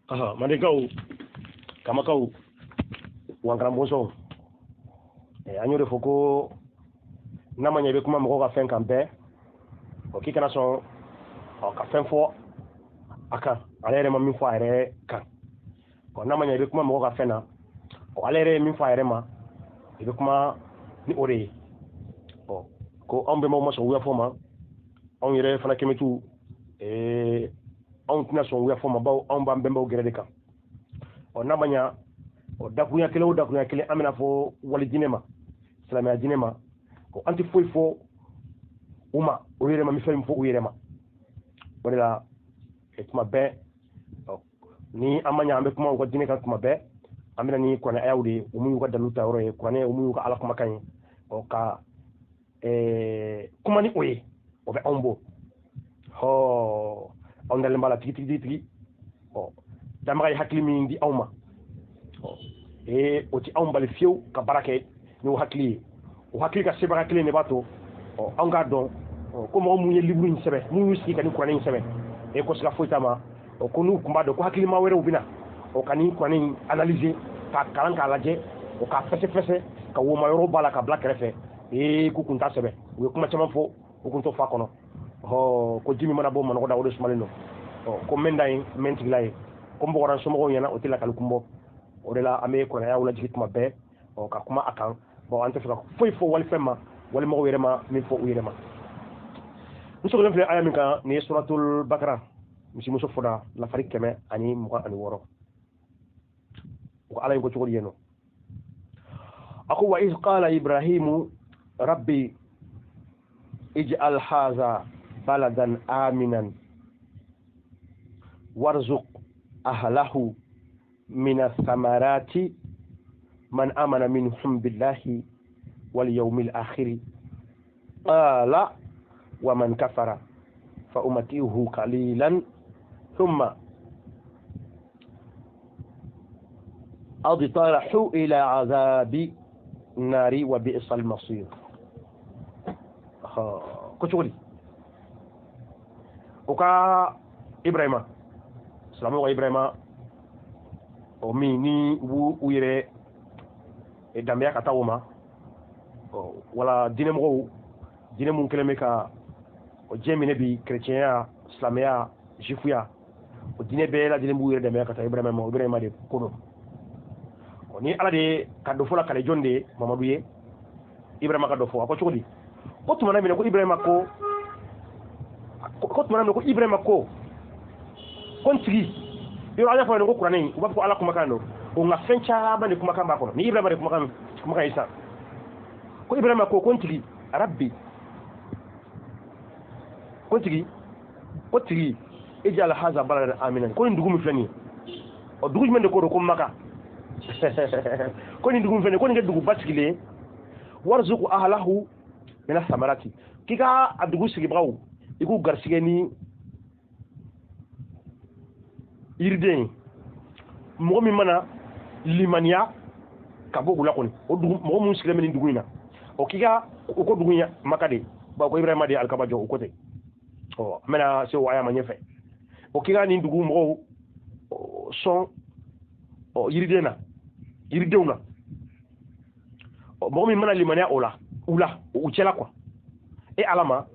Aha, mandenkaw, kamakaw, wankaranbɔnsɔnw, an y'o de fɔ ko n'a ma ɲɛ i bɛ kuma mɔgɔw ka fɛn kan bɛɛ, ɔ k'i kana sɔn ɔ ka fɛn fɔ a kan ale yɛrɛ ma min fɔ a yɛrɛ kan. Ɔ n'a ma ɲɛ i bɛ kuma mɔgɔw ka fɛn na, ɔ ale yɛrɛ ye min fɔ a yɛrɛ ma, i bɛ kuma ni o de ye. Ɔ ko anw bɛnbaw ma sɔn wuyafɔ ma, anw yɛrɛ fana kɛmɛtiw, anw tɛna sɔn wuyafɔ ma, bawo anw b'an bɛnbaw gɛrɛ de kan. Ɔ n'a ma ɲa, ɔ dakurunya kelen o dakurunya kelen an bɛna fɔ wali diinɛ ma, silamɛya diinɛ ma, ɔ an tɛ foyi fɔ u ma, u yɛrɛ ma min fɛn min fɔ u yɛrɛ ma. O de la tuma bɛɛ ni an ma ɲa an bɛ kuma u ka diinɛ kan tuma bɛɛ, an bɛna ni kuranɛ ayaw de ye, u mun y'u ka dalilu ta yɔrɔ ye, kuranɛ u mun y'u ka ala kumakan ye, ɔ ka kuma ni o ye, o bɛ anw bɔ. Hɔ, anw dalen b'a la tigi tigi tigi. Ɔ danbaga ye hakili min di anw ma, ɔ o ti anw bali fiyewu ka baara kɛ n'o hakili ye. O hakili ka sebaga kelen de b'a to ɔ anw k'a dɔn ko mɔgɔ mun ye liburu in sɛbɛn, mun y'u sigi ka nin kuranɛ in sɛbɛn, e ko siga foyi t'a ma. Ɔ ko n'u tun b'a dɔn ko hakilima wɛrɛw bɛ na, ɔ ka nin kuranɛ in analyser, k'a kalan k'a lajɛ, ɔ k'a fɛsɛfɛsɛ, ka woma yɔrɔ b'a la ka bila kɛrɛfɛ, ee k'u kun t'a sɛbɛn. U ye kuma caman fɔ, u kun t'o fɔ a kɔnɔ. Ɔ ko ji min mana bɔ manɔgɔ da, o de sumalen don. Ɔ ko mɛn da ye mɛn tigila ye, ko n bɔgɔra somɔgɔw ɲɛna, o tɛ lakali kun bɔ. O de la an bɛ kuranɛyaw lajigin tuma bɛɛ, ɔ ka kuma a kan. Bon an tɛ fɛ ka foyi fɔ walifɛn ma, walimɔgɔw yɛrɛ ma min fɔ u yɛrɛ ma. N sogolen filɛ aya min kan, nin ye suratul bakara, misimuso fɔda, lafari 126. O ko ala in ko cogo di yen nɔ? A ko wa iz qala ibrahimu rabbi ij'al haza baladan aminan warzuq ahlahu min athamarati man amana minhum billahi wal yawmil akhiri qala wa man kafara fa umatihu qalilan thumma adtarahu ila azabi nari wa bi'sa al masir. Ko cogo di? O ka Ibrahima, silamɛw ka Ibrahima, o min ni u b'u u yɛrɛ danbeya ka taa o ma, wala diinɛmɔgɔw, diinɛ mun kɛlen bɛ ka o diɲɛ minɛ bi, kerecɛnya, silamɛya, zifuya, o diinɛ bɛɛ lajɛlen b'u yɛrɛ danbeya ka taa Ibrahima ma. Ibrahima de ko don. Ni ala de ye ka dɔ fɔ la kale jɔn de ye Mamadu ye Ibrahima ka dɔ fɔ. A ko cogo di? Ko tuma na minɛ ko Ibrahima ko, ko tuma na minɛ ko Ibrahima ko, ko n tigi, yɔrɔ an y'a fɔ ko kuranɛ in, u b'a fɔ ko ala kumakan don, o nka fɛn caman de kumakan b'a kɔnɔ. Ni Ibrahima de kumakan ye sisan, ko Ibrahima ko, ko n tigi rabbi, ko n tigi, ko tigi ij'al haza baladan aminan, ko nin dugu min filɛ nin ye, ɔ dugu jumɛn de ko don? Ko Maka. Ko nin dugu min filɛ nin ye, ko nin kɛ dugu basigilen ye, warzuqu ahlahu mina samarati, k'i ka a dugu sigibagaw i k'u garisigɛ ni yiriden ye, mɔgɔ min mana limaniya ka bɔ u la kɔni, o dugu mɔgɔ minnu sigilen bɛ nin dugu in na, o k'i ka o ko dugu in Maka de, bawo ko Ibrahima de ye alikaba jɔ, o ko ten. Ɔ an bɛna se o aya ma ɲɛfɛ. O k'i ka nin dugu mɔgɔw sɔn ɔ yiriden na, yiridenw na, ɔ mɔgɔ min mana limaniya o la, u la, u cɛla quoi, e ala ma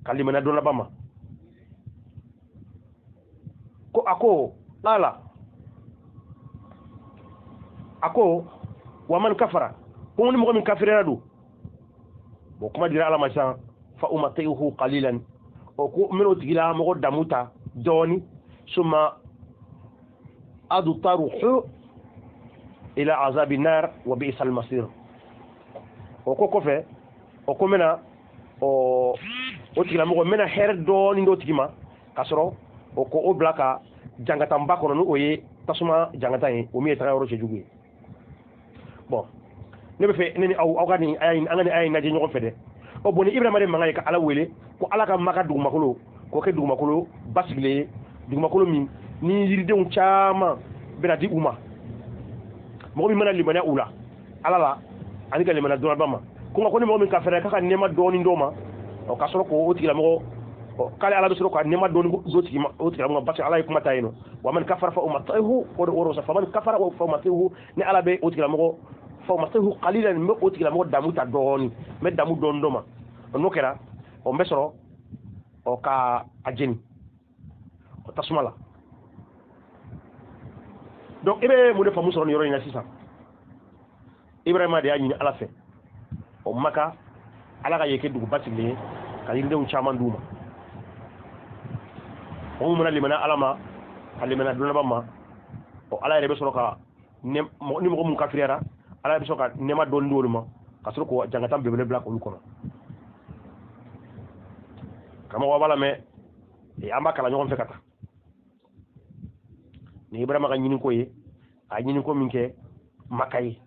ka limaniya don laban ma. Ko a ko ala, a ko wa man kafara, ko ni mɔgɔ min kafiriyara don, bon kuma dira ala ma sisan, fa umatihu qalilan, o ko n bɛn'o tigila mɔgɔ damu ta dɔɔni, summa adtaruhu ila azabi nar wa bi'sa al masir. O ko kɔfɛ, o ko n bɛna o tigilamɔgɔ, n bɛna hɛrɛ dɔɔni d'o tigi ma, k'a sɔrɔ o ko o bila ka jankatanba kɔnɔ, n'o ye tasuma jankatan ye, o min ye taga yɔrɔ cɛjugu ye. Bon ne bɛ fɛ ne ni aw, aw ka nin aya in, an ka nin aya in lajɛ ɲɔgɔn fɛ dɛ. Ɔ bon ni Ibrahima de mankan ye ka ala wele ko ala ka Maka dugumakolo k'o kɛ dugumakolo basigilen ye, dugumakolo min ni yiridenw caman bɛna di u ma, mɔgɔ min mana limaniya u la ala la ani ka limaniya don laban ma, ko nka ko ni mɔgɔ min kafɛrɛ k'a ka nɛɛma dɔɔni d'o ma, ɔ ka sɔrɔ k'o tigilamɔgɔ Ɔ k'ale Ala bɛ sɔrɔ ka nɛɛma dɔɔni d'o tigi ma, o tigilamɔgɔ ma, parce que Ala ye kuma ta yen nɔ. Wa man kafara fa umatti'uhu, o de o fa man kafara fa umatti'uhu, ni Ala bɛ o tigilamɔgɔ fa umatti'uhu qalilan, n bɛ o tigilamɔgɔ damu ta dɔɔni, n bɛ damu dɔɔni d'o ma. N'o kɛra, o n bɛ sɔrɔ ɔ ka a jeni o tasuma la. Donc i bɛ mun de faamu sɔrɔ nin yɔrɔ in na sisan? Ibrahima de y'a ɲini Ala fɛ o Maka Ala ka yen kɛ dugu basigilen ye ka yiridenw caman d'u ma. Mɔgɔ min mana limaniya Ala ma ka limaniya don laban ma, ɔ Ala yɛrɛ bɛ sɔrɔ ka ni mɔgɔ mun kafiriyara, Ala bɛ sɔrɔ ka nɛɛma dɔɔni d'olu ma ka sɔrɔ k'o jangata belebele bila k'olu kɔnɔ. Karamɔgɔ b'a la mɛ an b'a kalan ɲɔgɔn fɛ ka taa. Ni Ibrahima ka ɲiniko ye, a ye ɲiniko min kɛ Maka ye.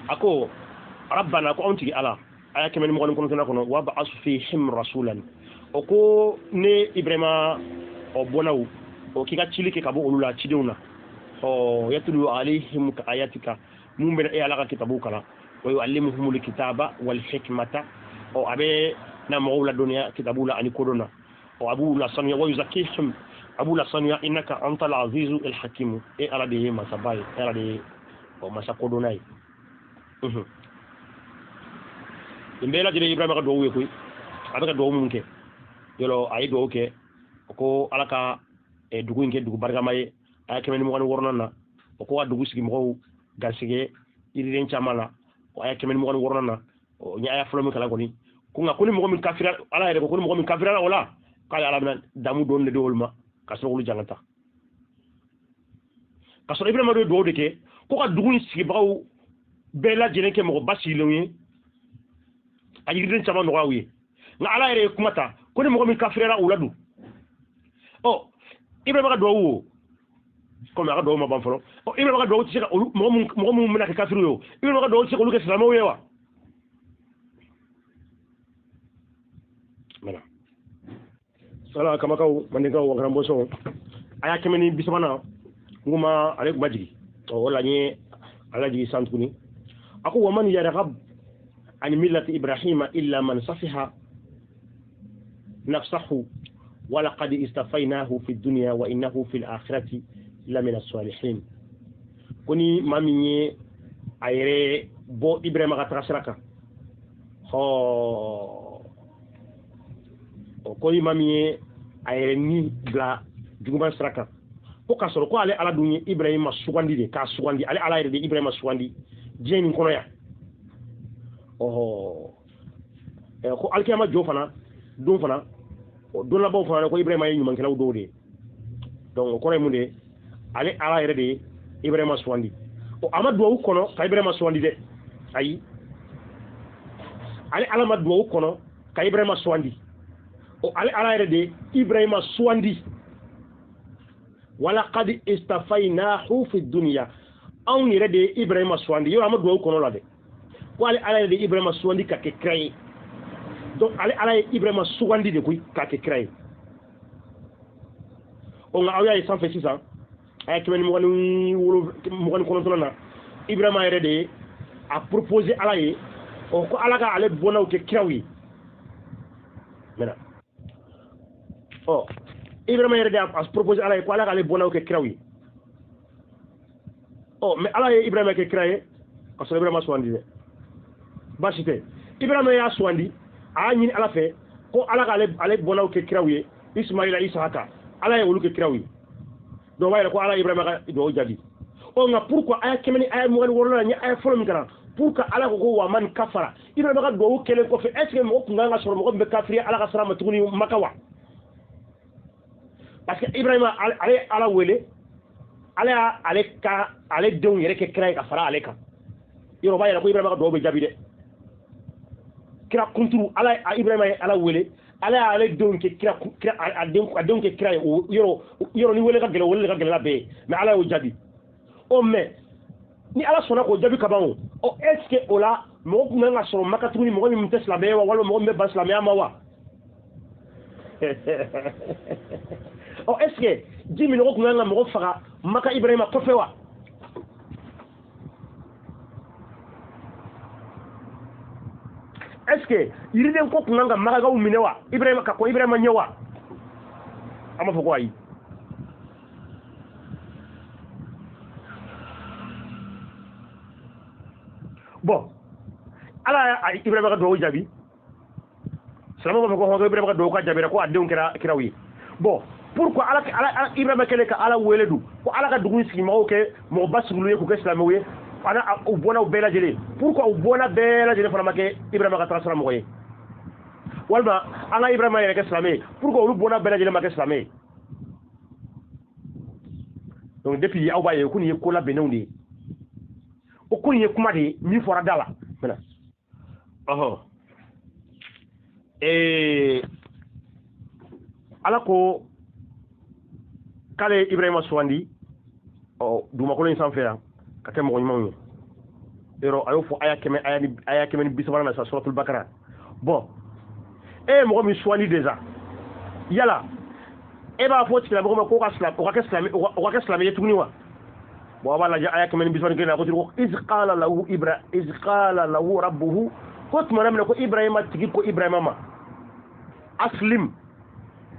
A ko rabbana, ko anw tigi Ala, aya 129 kɔnɔ, wa ba'as fihim rasulan, o ko ne Ibrahima o bɔnnaw o k'i ka cili kɛ ka bɔ olu la cidenw na. Ɔ yatlu alayhim ka ayatika, mun bɛ e Ala ka kitabu kalan, wa yuallimuhumul kitaba wal hikmata, ɔ a bɛ na mɔgɔw ladɔnniya kitabu la ani kodɔn na, ɔ a b'u lasanuya, wa yuzakkihim, a b'u lasanuya, innaka antal azizu al hakimu, e Ala de ye masaba ye, e Ala de ye ɔ masa kodɔnna ye. Nin bɛɛ lajɛlen Ibrahima ka duwawu ye koyi. A bɛ ka duwawu mun kɛ yɔrɔ, a ye duwawu kɛ ko Ala ka dugu in kɛ dugu barikama ye. A ye 126 na, o ko ka dugu sigi mɔgɔw garisɛgɛ yiriden caman la. O aya 126 na, o n ye aya fɔlɔ min kalan kɔni, ko nka ko ni mɔgɔ min kafira, Ala yɛrɛ ko ko ni mɔgɔ min kafirala o la, k'ale Ala bɛna damu dɔɔni de di olu ma ka sɔrɔ k'olu jangata. Ka sɔrɔ Ibrahima de ye duwawu de kɛ ko ka dugu in sigibagaw bɛɛ lajɛlen kɛ mɔgɔ basigilenw ye, a yiriden caman nɔgɔya u ye. Nka Ala yɛrɛ ye kuma ta ko ni mɔgɔ min kafirala o la dun. Ɔ Ibrahima ka duwawu o, komi a ka duwawu ma ban fɔlɔ, ɔ Ibrahima ka duwawu tɛ se ka olu mɔgɔ minnu bɛna kɛ kafiriw ye o, Ibrahima ka duwawu tɛ se k'olu kɛ silamɛw ye wa? Voilà. Sala kamakaw, mandenkaw, wakaran bɔsɔnw, a y'a 130 na, n ko ma ale tun ma jigin. Ɔ o la n ye ala jigin san tuguni. A ko wa man yarghab an millati Ibrahima illa man safiha nafsahu wa laqad istafaynahu fi dunya wa innahu fil akhirati lamina salihin. Ko ni maa min ye a yɛrɛ bɔ Ibrahima ka taga sira kan, hɔ ko ni maa min ye a yɛrɛ ni bila juguman sira kan, ko k'a sɔrɔ ko ale Ala dun ye Ibrahima sugandi de, k'a sugandi, ale Ala yɛrɛ de Ibrahima sugandi diɲɛ nin kɔnɔ yan. Ɔhɔ ko alikiyama jɔ fana don fana, o don labanw fana, ko Ibrahima ye ɲumankɛlaw dɔw de ye. Donc o kɔrɔ ye mun de ye? Ale Ala yɛrɛ de ye Ibrahima sugandi. O a ma duwawu kɔnɔ ka Ibrahima sugandi dɛ, ayi, ale Ala ma duwawu kɔnɔ ka Ibrahima sugandi. O ale Ala yɛrɛ de ye Ibrahima sugandi. Walaqad istafaynahu fi dunya, anw yɛrɛ de ye Ibrahima sugandi. Yɔrɔ a ma duwawu kɔnɔ la dɛ, ko ale Ala yɛrɛ de ye Ibrahima sugandi ka kɛ kira ye. Donc ale Ala ye Ibrahima sugandi de koyi k'a kɛ kira ye. O nka aw y'a ye sanfɛ sisan, a ye 129 na, Ibrahima yɛrɛ de ye a proposé Ala ye, o ko Ala ka ale bɔnnaw kɛ kiraw ye. Maintenant ɔ Ibrahima yɛrɛ de a proposé Ala ye ko Ala k'ale bɔnnaw kɛ kiraw ye. Ɔ mais Ala ye Ibrahima kɛ kira ye ka sɔrɔ Ibrahima sugandi dɛ, baasi tɛ. Ibrahima y'a sugandi, a y'a ɲini Ala fɛ ko Ala k'ale ale bɔnnaw kɛ kiraw ye, Ismaila, Isahaka, Ala ye olu kɛ kiraw ye. Donc o b'a yira ko Ala ye Ibrahima ka duwawu jaabi. Ɔ nka pourquoi aya 126 la, n ye aya fɔlɔ min kalan, pour que Ala ko ko wa man kafara, Ibrahima ka duwawu kɛlen kɔfɛ, est ce que mɔgɔ kun kan ka sɔrɔ mɔgɔ min bɛ kafiriya Ala ka sira ma tuguni Maka wa? Parce que Ibrahima ale ye Ala wele, Ala y'a ale ka ale denw yɛrɛ kɛ kira ye ka fara ale kan. Yɔrɔ o b'a yira ko Ibrahima ka duwawu bɛ jaabi dɛ. Kira kunturu, Ala Ibrahima ye Ala wele, Ala y'ale denw kɛ kira, kira a denw kɛ kira ye. O yɔrɔ ni wele ka gɛlɛn, wele ka gɛlɛn la bɛɛ ye, mais Ala y'o jaabi. Ɔ mais ni Ala sɔnna k'o jaabi ka ban o, ɔ est ce que o la mɔgɔ kun kan ka sɔrɔ Maka tuguni mɔgɔ min tɛ silamɛ ye wa, walima mɔgɔ min bɛ ban silamɛya ma wa? Ɔ est ce que ji minɔgɔ kun kan ka mɔgɔ faga Maka Ibrahima kɔfɛ wa? ce que yiriden ko kun kan ka Makakaw minɛ wa, Ibrahima ka kɔn Ibrahima ɲɛ wa? An b'a fɔ ko ayi. Bon, Ala y'a Ibrahima ka duwawu jaabi. Silamɛw b'a fɔ ko Ibrahima ka duwawu ka jaabira, ko a denw kɛra kiraw ye. Bon, pourquoi Ala Ibrahima kɛlen ka Ala wele dun ko Ala ka dugu in sigimɔgɔw kɛ mɔgɔ basigilen ye, k'u kɛ silamɛw ye, ana u bɔnnaw bɛɛ lajɛlen, pourquoi u bɔnna bɛɛ lajɛlen fana ma kɛ Ibrahima ka taasira mɔgɔ ye? Walima an ka Ibrahima yɛrɛ kɛ silamɛ ye, pourquoi olu bɔnna bɛɛ lajɛlen ma kɛ silamɛ ye? Donc depuis aw b'a ye ko nin ye ko labɛnnenw de ye, o ko nin ye kuma de ye min fɔra da la. Ɔhɔ, Ala ko k'ale ye Ibrahima sugandi ɔ dugumakolo in sanfɛ yan ka kɛ mɔgɔ ɲumanw ye. Yɔrɔ a y'o fɔ aya kɛmɛ aya ni aya 130 na sa, suratul Bakara. Bon, e ye mɔgɔ min sugandi déjà, yala e b'a fɔ tigilamɔgɔ ma ko ka silamɛ, o ka kɛ silamɛ, o ka kɛ silamɛ ye tuguni wa? Bon, a b'a lajɛ aya 131 na, ko ko iz qala lahu ibra iz qala lahu rabbuhu, ko tuma min na ko Ibrahima tigi ko Ibrahima ma aslim,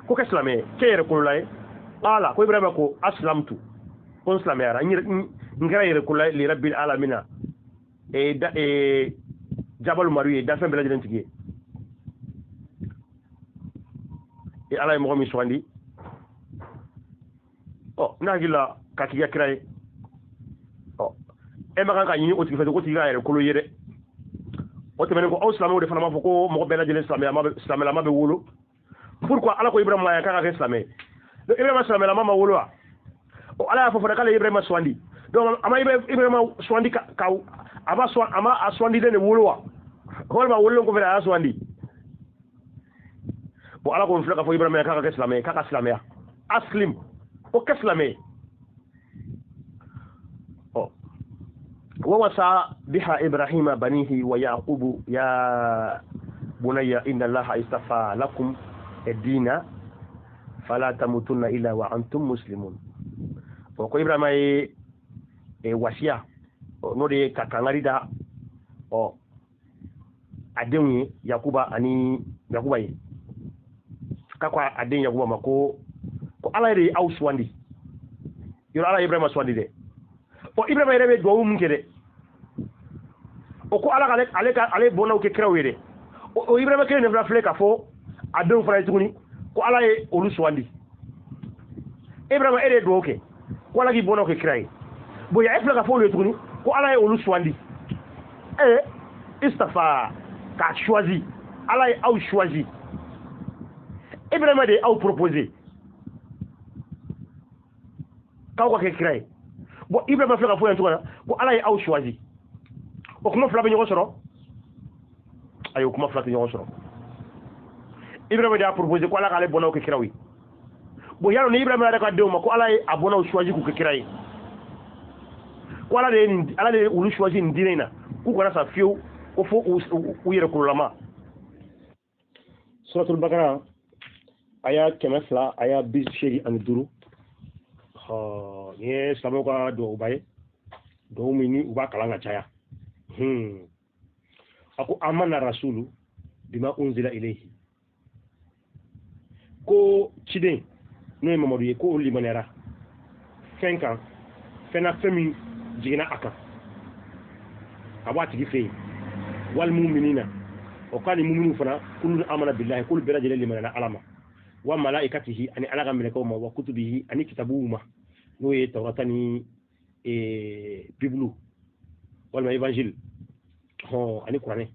ko kɛ silamɛ ye, k'e yɛrɛ kolola ye. Ala ko Ibrahima ko aslamtu, ko n silamɛyara, n kɛra yɛrɛ kolola ye li rabbil alamina, jabalu maru ye, dafɛn bɛɛ lajɛlen tigi ye. E Ala ye mɔgɔ min sugandi, ɔ ne hakili la k'a tigi ka kira ye, ɔ e ma kan ka ɲini o tigi fɛ ko tigi k'a yɛrɛ kolo ye dɛ. O tɛmɛnen kɔ, aw silamɛw de fana b'a fɔ ko mɔgɔ bɛɛ lajɛlen silamɛlama bɛ wolo. Pourquoi Ala ko Ibrahima ye k'a ka kɛ silamɛ ye? Donc Ibrahima silamɛlama ma wolo wa? O Ala y'a fɔ fana k'ale ye Ibrahima sugandi. Donc a ma Ibrahima sugandi ka a ma sɔn, a ma a sugandilen de wolo wa? Walima wololen kɔfɛ a y'a sugandi? Bon, Ala ko n filɛ k'a fɔ Ibrahima ye k'a ka kɛ silamɛ ye, k'a ka silamɛya, aslim, ko kɛ silamɛ ye. Ɔ ووصى بها إبراهيم بنيه ويعقوب يا بني إن الله اصطفى لكم الدين فلا تموتن إلا وأنتم مسلمون. Ko Ibrahima ye wasiya n'o de ye ka kangari da ɔ a denw ye, Yakuba ani Yakuba ye, k'a ko a den Yakuba ma ko Ala yɛrɛ ye aw sugandi. Yɔrɔ Ala ye Ibrahima sugandi dɛ. Ɔ Ibrahima yɛrɛ bɛ duwawu min kɛ dɛ, o ko Ala k'ale ka ale bɔnnaw kɛ kiraw ye dɛ. O Ibrahima kelen de fana filɛ k'a fɔ a denw fana ye tuguni ko Ala ye olu sugandi. Ibrahima e de ye duwawu kɛ ko Ala k'i bɔnnaw kɛ kira ye. Bon, e filɛ k'a fɔ olu ye tuguni ko Ala ye olu sugandi. Istafa k'a choisi, Ala ye aw choisi. Ibrahima de ye aw proposé k'aw ka kɛ kira ye. Bon, Ibrahima filɛ ka fɔ yan cogo min na ko Ala ye aw choisi, o kuma fila bɛ ɲɔgɔn sɔrɔ? Ayi, o kuma fila tɛ ɲɔgɔn sɔrɔ. Ibrahima de y'a proposé ko Ala k'ale bɔnnaw kɛ kiraw ye. Bon, yalɔ ni Ibrahima yɛrɛ ka denw ma ko Ala ye a bɔnnaw choisi k'u kɛ kira ye, ko Ala de ye nin, Ala de ye olu choisi nin diinɛ in na, k'u kana sa fiyewu ko fo u yɛrɛ kololama. Suratul Bakara aya 285. Nin ye silamɛw ka duwawuba ye, duwawu min ni u b'a kalan ka caya. A ko amana rasulu bima unzila ilayhi, ko ciden n'o ye Mamadu ye, ko o limaniyara fɛn kan, fɛn na fɛn min jiginna a kan ka bɔ a tigi fɛ yen, wal muminina, o k'a ni muminu fana, kullu amana billahi, k'olu bɛɛ lajɛlen limaniyara Ala ma, wa malaikatihi, ani Ala ka mɛlɛkɛw ma, wa kutubihi, ani kitabuw ma, n'o ye Tawrata ni Bibulu walima Évangile, ani Kuranɛ,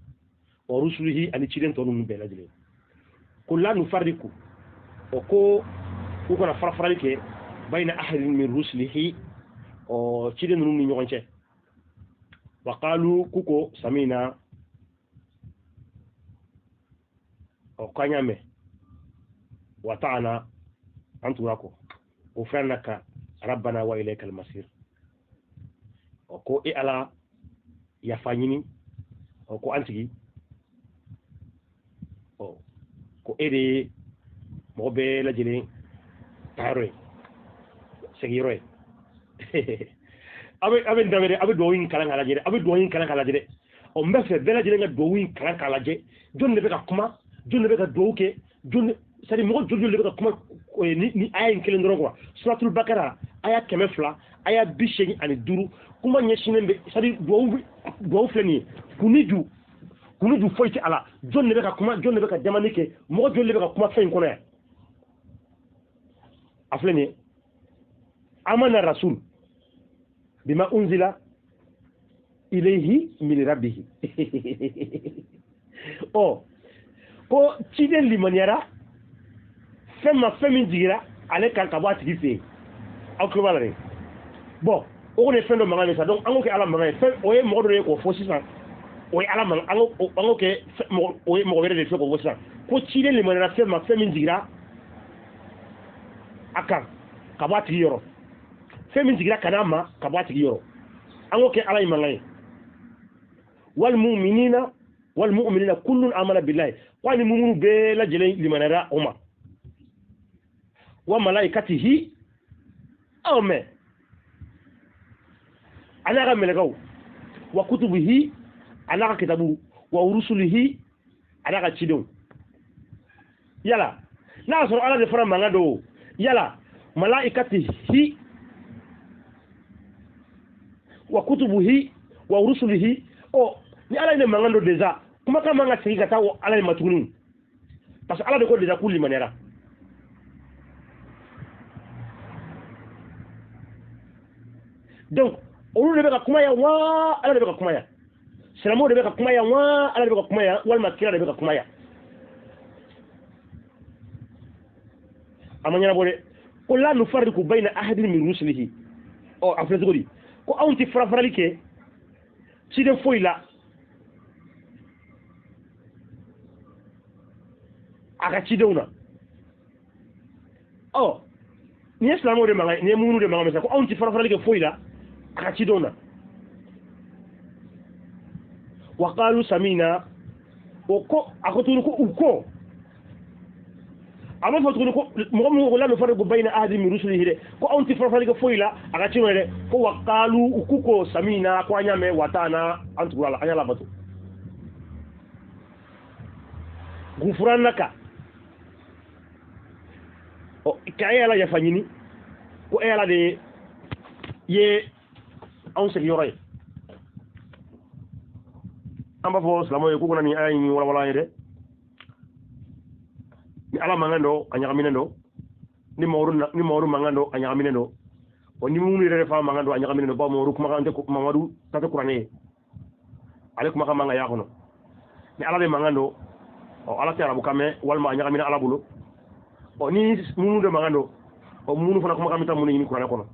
wa rusulihi, ani ciden tɔ ninnu bɛɛ lajɛlen. Ko la nufarriku, o ko u kana fara-farali kɛ bayna ahadin min rusulihi, o ciden ninnu ni ɲɔgɔn cɛ. Wa qalu, k'u ko samina, o k'an y'a mɛn, wa ta'ana, an tugura kɔ, ghufranaka rabbana wa ilayka almasir. O ko e Ala yafa ɲini, o ko an tigi, ɔ ko e de ye mɔgɔ bɛɛ lajɛlen taayɔrɔ ye, segiyɔrɔ ye. Aw bɛ nin lamɛn dɛ, aw bɛ duwawu in kalan k'a lajɛ dɛ, aw bɛ duwawu in kalan k'a lajɛ dɛ. Ɔ, n bɛ fɛ bɛɛ lajɛlen ka duwawu in kalan k'a lajɛ. Jɔn de bɛ ka kuma? Jɔn de bɛ ka duwawu kɛ? Jɔn, c'est à dire mɔgɔ joli joli de bɛ ka kuma ni aya in kelen dɔrɔn quoi? Suratul Bakara, aya 200, aya 85, kuma ɲɛsinnen bɛ, c'est à dire duwawu filɛ nin ye, kun ni ju, kun ni ju foyi tɛ a la. Jɔn de bɛ ka kuma? Jɔn de bɛ ka demande kɛ? Mɔgɔ joli de bɛ ka kuma fɛn in kɔnɔ yan? A filɛ nin ye: amana rasul bima unzila ilayhi min rabbihi. Ɔ, ko ciden limaniyara fɛn ma, fɛn min jigira ale kan ka bɔ a tigi fɛ yen. Aw tulo b'a la dɛ. Bon, o kɔni ye fɛn dɔ mankan ye sa. Donc an k'o kɛ Ala mankan ye. Fɛn o ye mɔgɔ dɔ ye k'o fɔ sisan, o ye Ala mankan. An k'o kɛ mɔgɔ, o ye mɔgɔ wɛrɛ de fɛ k'o fɔ sisan ko ciden limaniyara fɛn ma, fɛn min jigira a kan ka bɔ a tigi yɔrɔ, fɛn min jigira ka n'a ma ka bɔ a tigi yɔrɔ. An k'o kɛ Ala ye mankan ye. Wal mu'minina wal mu'minina kullun amana billahi, ko ani mumunu bɛɛ lajɛlen limaniyara o ma, wa malaikatihi, aw mɛn, a n'a ka mɛlɛkɛw, wa kutubihi, a n'a ka kitabu, wa rusulihi, a n'a ka cidenw. Yala n'a y'a sɔrɔ Ala de fana mankan don? Yala malaikatihi wa kutubuhi wa rusulihi, ɔ, ni Ala ye ne mankan don déjà, kumakan man ka segin ka taa o Ala in ma tuguni, parce que Ala de ko déjà k'u limaniyara. Donc olu de bɛ ka kuma yan wa Ala de bɛ ka kuma yan? Silamɛw de bɛ ka kuma yan wa Ala de bɛ ka kuma yan, walima kira de bɛ ka kuma yan? A ma ɲɛnabɔ dɛ. Ko la nufarriqu bayna ahadin min rusulihi. Ɔ, a filɛ cogo di? Ko anw tɛ fara-farali kɛ ciden foyi la a ka cidenw na. Ɔ, nin ye silamɛw de mankan, nin ye mumunu de mankan sa, ko anw tɛ fara-farali kɛ foyi la a ka cidenw na. Wa qalu samina, o ko a ko tuguni ko u ko, a b'a fɔ tuguni ko mɔgɔ min ko la nufarriqu bayna ahadin min rusulihi dɛ, ko anw tɛ fara-farali kɛ foyi la a ka cidenw na dɛ. Ko wa qalu, u k'u ko samina, ko an y'a mɛn, wa ta'ana, an tugura la, an y'a labato. Gufranaka, ɔ, ka e Ala yafa ɲini, ko e Ala de ye anw sigiyɔrɔ ye. An b'a fɔ silamɛw ye k'u kana nin aya in walawala an ye dɛ. Ni Ala mankan don, a ɲagaminen don. Ni Mamadu mankan don, a ɲagaminen don. Ɔ, ni minnu yɛrɛ fa mankan don, a ɲagaminen don. Bawo Mamadu kumakan tɛ, Mamadu ta tɛ kuranɛ ye, ale kumakan man ka y'a kɔnɔ. Ni Ala de mankan don, ɔ, Ala tɛ arabukan mɛn, walima a ɲagamina Ala bolo. Ɔ, ni minnu de mankan don, ɔ, minnu fana kumakan bɛ taa mun de ɲini kuranɛ kɔnɔ?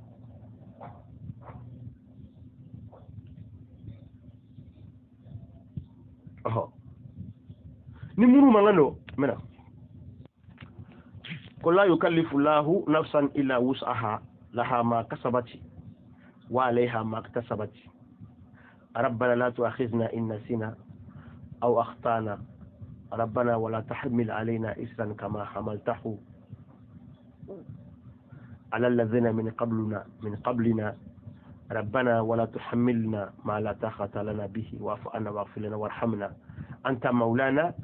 Ɔhɔ, ni minnu mankan don, n bɛna ko la yukallifu lahu nafsan illa wus'aha laha ma kasabati wa alayha ma iktasabati rabbana la tu'akhidhna in nasina aw akhtana rabbana wala tahmil alayna isran kama hamaltahu ala alladhina min qabluna min qablina rabbana wala tuhammilna ma la taqata lana bihi wa'fu anna waghfir lana warhamna anta maulana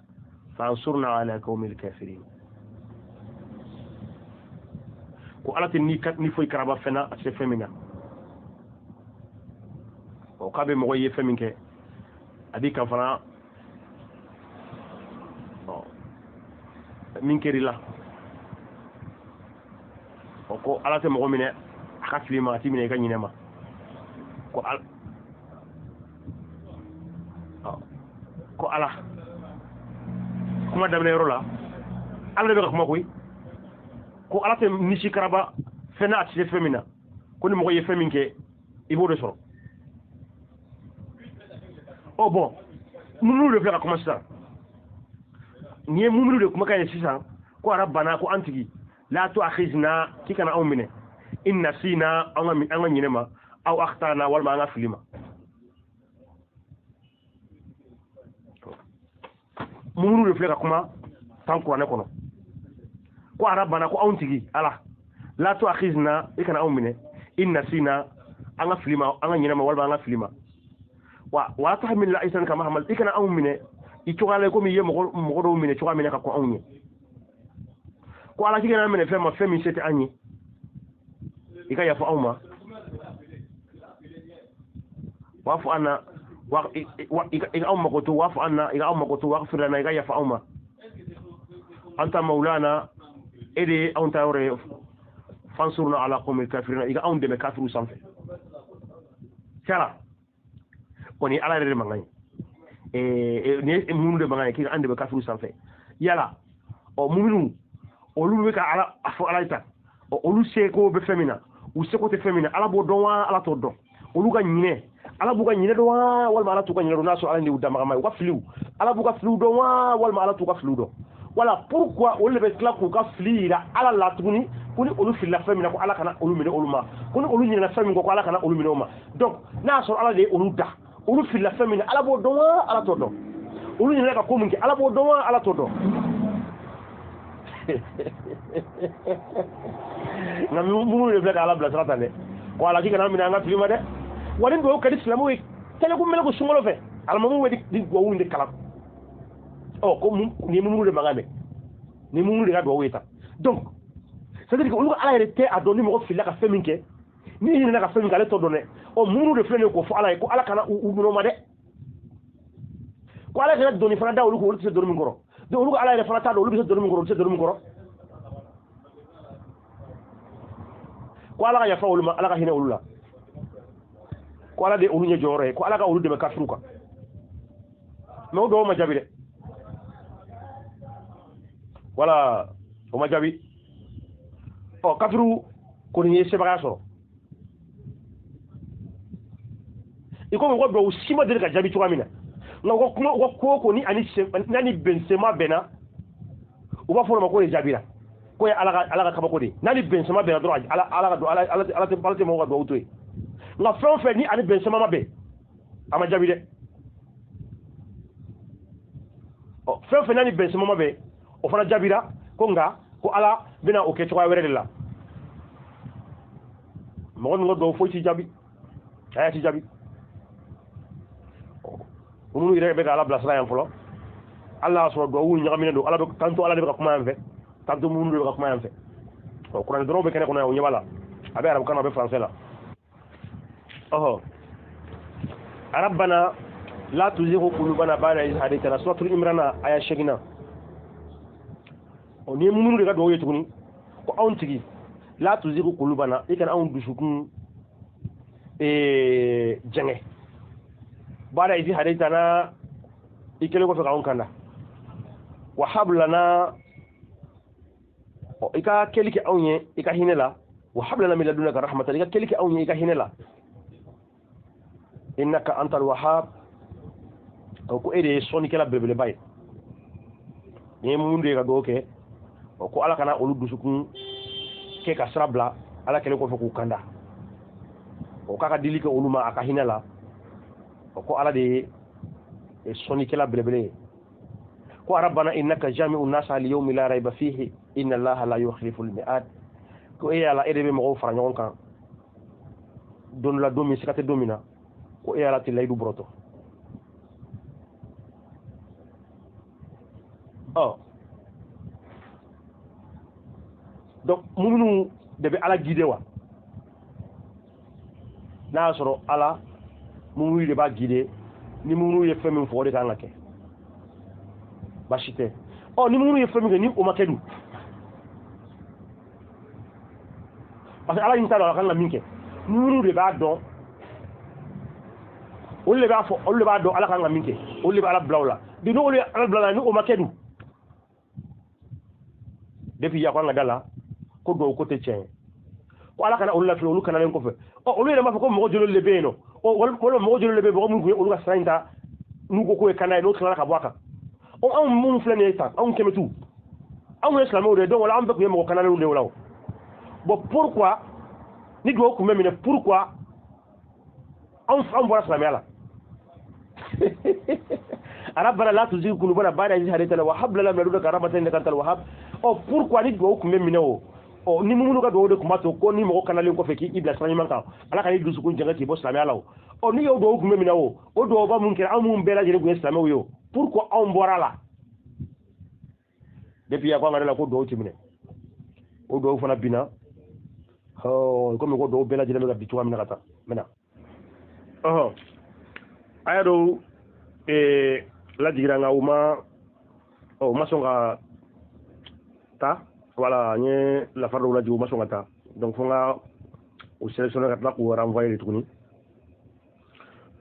fansurna ala qawmil kafirin. Ko Ala tɛ ni foyi karaba fɛn na, a tɛ se fɛn min na. Ɔ, k'a bɛ mɔgɔ ye fɛn min kɛ, a b'i kan fana. Ɔ, min kɛr'i la, ɔ, ko Ala tɛ mɔgɔ minɛ a ka fili ma, a t'i minɛ i ka ɲinɛ ma. Ko Ala, ko Ala kuma daminɛ yɔrɔ la, Ala de bɛ ka kuma koyi. Ko Ala tɛ nisi karaba fɛn na, a tɛ se fɛn min na. Ko ni mɔgɔ ye fɛn min kɛ, i b'o de sɔrɔ. Ɔ, bɔn, mumunu de filɛ ka kuma sisan. Nin ye mumunu de kumakan ye sisan. Ko arabana, ko an tigi, la tu'akhizna, k'i kana anw minɛ, in nasina, an ka ɲinɛ ma, aw akhtana, walima an ka fili ma. Mumunu de filɛ ka kuma tan kuranɛ kɔnɔ. Ko arabana, ko anw tigi Ala, la tu'akhizna, i kana anw minɛ, in nasina, an ka fili ma, an ka ɲinɛ ma, walima an ka fili ma. Wa wala tahmil isran kama hamal, i kana anw minɛ i cogoya la komi i ye mɔgɔ dɔw minɛ cogoya min na ka kɔn anw ɲɛ. Ko Ala k'i kana minɛ fɛn ma, fɛn min se tɛ an ye, i ka yafa anw ma. Wa'fu anna, i ka anw makoto, wa'fu anna, i ka anw makoto, waghfir lana, i ka yafa anw ma. Anta maulana, e de ye anw ta yɔrɔ ye, fansurna ala qawmil kafirina, i ka anw dɛmɛ kafiru sanfɛ. Tiɲɛ o ni Ala yɛrɛ de mankan ye, nin ye muminu de mankan ye k'i ka an dɛmɛ kafiru sanfɛ. Yala ɔ muminu olu bɛ ka Ala a fɔ Ala ye tan, ɔ olu seko bɛ fɛn min na, u seko tɛ fɛn min na, Ala b'o dɔn wa Ala t'o dɔn? Olu ka ɲinɛ, Ala b'u ka ɲinɛ dɔn wa walima Ala t'u ka ɲinɛ dɔn? N'a sɔrɔ Ala de y'u danbagama ye, u ka filiw, Ala b'u ka filiw dɔn wa walima Ala t'u ka filiw dɔn? Wala pourquoi olu de bɛ tila k'u ka fili yira Ala la tuguni, ko ni olu filila fɛn min na ko Ala kana olu minɛ olu ma, ko ni olu ɲinɛna fɛn min kɔ ko Ala kana olu minɛ o ma? Donc n'a y'a sɔrɔ Ala de ye olu da, olu filila fɛn min na, Ala b'o dɔn wa Ala t'o dɔn? Olu ɲinɛna ka ko min kɛ, Ala b'o dɔn wa Ala t'o dɔn? Nka minnu de filɛ ka Ala bilasira tan dɛ, ko Ala k'i kana minɛ an ka fili ma dɛ. Wa ni duwawu ka di silamɛw ye kɛlɛko mɛlɛko sunkalo fɛ, alimamiw bɛ ni duwawu in de kalan. Ɔ ko nin ye mumunu de mankan mɛn, nin ye mumunu de ka duwawu ye tan. Donc c'est à dire que olu ka Ala yɛrɛ tɛ a dɔn ni mɔgɔ filila ka fɛn min kɛ, ni ɲinɛna ka fɛn min kɛ, ale t'o dɔn dɛ. Ɔ mumunu de filɛ nin ye k'o fɔ Ala ye ko Ala kana u minɛ o ma dɛ, ko Ala kana dɔnni fana da olu kun, olu tɛ se dɔnni min kɔrɔ. Donc olu ka Ala yɛrɛ fana t'a dɔn olu bɛ se dɔnni min kɔrɔ, olu tɛ se dɔnni min kɔrɔ. Ko Ala ka yafa olu ma, Ala ka hinɛ olu la, ko Ala de olu ɲɛ jɔyɔrɔ ye, ko Ala ka olu dɛmɛ kafiru kan. Mais o dɔw ma jaabi dɛ, wala o ma jaabi. Ɔ kafiru kɔni ye sebagaya sɔrɔ, i ko mɔgɔ dɔw si ma deli ka jaabi cogoya min na, nka u ka kuma, u ka ko o ko ni ani n'a ni bɛnsema bɛnna, u b'a fɔ o ma k'o de jaabira, k'o ye Ala ka kabako de ye. N'a ni bɛnsema bɛnna dɔrɔn, Ala ka Ala tɛ mɔgɔw ka duwawu to yen. Nka fɛn o fɛn ni ani bɛnsema ma bɛn, a ma jaabi dɛ. Ɔ fɛn o fɛn n'a ni bɛnsema ma bɛn, o fana jaabira, ko nka ko Ala bɛna o kɛ cogoya wɛrɛ de la. Mɔgɔ ninnu ka duwawu foyi t'i jaabi, a y'a t'i jaabi. Minnu yɛrɛ bɛ ka Ala bilasira yan fɔlɔ, hali n'a y'a sɔrɔ duwawu ɲagaminen don, Ala bɛ kanto, Ala de bɛ ka kuma yan fɛ, kanto minnu de bɛ ka kuma yan fɛ. Ɔ kuranɛ dɔrɔn bɛ kɛnɛ kɔnɔ yan, o ɲɛ b'a la, a bɛ arabukan na, a bɛ faransɛ la. Ɔhɔ rabbana la tuzigh qulubana ba'da idh hadaytana, suratul imran aya 8. Ɔ ni ye minnu de ka duwawu ye tuguni, ko anw tigi la tuzigh qulubana, i kana anw dusukun jɛngɛ, ba'da idh hadaytana, i kɛlen kɔfɛ k'anw kanda, wa hab lana, i ka kɛli kɛ anw ye i ka hinɛ la, wa hab lana min ladunka rahmatan, i ka kɛli kɛ anw ye i ka hinɛ la, innaka antal wahhab, ko e de ye sɔnnikɛla belebeleba ye. Ni ye mun de ye ka duwawu kɛ, ko Ala kana olu dusukun kɛ ka sira bila Ala kɛlen kɔfɛ k'u kanda, o k'a ka dili kɛ olu ma a ka hinɛ la, ko Ala de ye sɔnnikɛla belebele ye. Ko rabbana innaka jami'un nasa li yawmin la rayba fihi inna Allaha la yukhlifu al-mi'ad, ko e Ala, e de bɛ mɔgɔw fara ɲɔgɔn kan don la, don min siga tɛ don min na, ko e Ala tɛ layidu bɔrɔtɔ. Ɔ donc muminu de bɛ Ala guider wa? N'a y'a sɔrɔ Ala muminu de b'a guider, ni muminu ye fɛn min fɔ o de kan ka kɛ, baasi tɛ. Ɔ ni muminu ye fɛn min kɛ ni o ma kɛ dun, parce que Ala in t'a dɔn a kan ka min kɛ, muminu de b'a dɔn, olu de b'a fɔ, olu de b'a dɔn Ala kan ka min kɛ, olu de bɛ Ala bila o la. Bi n'olu ye Ala bila la ni o ma kɛ dun, depuis yan ko an ka da la ko duwawu ko tɛ tiɲɛ ye, ko Ala kana olu lafili olu kanalen kɔfɛ. Ɔ olu yɛrɛ b'a fɔ ko mɔgɔ joli de bɛ yen nɔ, ɔ walima mɔgɔ joli de bɛ yen, mɔgɔ minnu tun ye olu ka sira in ta n'u ko k'o ye kana ye, n'o tilala ka bɔ a kan. Ɔ anw minnu filɛ nin ye tan, anw kɛmɛtu, anw ye silamɛw de ye, donc wala an bɛɛ tun ye mɔgɔ kanalenw de ye o la o. Bon pourquoi ni duwawu tun bɛ minɛ, pourquoi anw bɔra silamɛya la? Rabbana la tuzigh qulubana ba'da idh hadaytana wa hab lana min ladunka rahmatan innaka antal wahhab. Ɔ pourquoi ni duwawu tun bɛ minɛ o, ɔ ni mumunu ka duwawu de tun b'a to ko ni mɔgɔ kanalen kɔfɛ k'i bila sira ɲuman kan, Ala ka n'i dusukun jɛngɛ k'i bɔ silamɛya la o. Ɔ n'i y'o duwawu kun bɛ minɛ o duwawuba mun kɛra, anw minnu bɛɛ lajɛlen kun ye silamɛw ye o, pourquoi anw bɔra la? Depuis a ko an ka la ko duwawu ti minɛ, o duwawu fana binna. Komi ko duwawu bɛɛ lajɛlen bɛ ka bin cogoya min na ka taa n bɛ na. Ɔhɔn, aya dɔw lajigira, nka u ma sɔn ka taa. Voilà, n ye lafara dɔw lajigin, u ma sɔn ka taa, donc fo n ka u sélectionner ka tila k'u renvoyer de tuguni.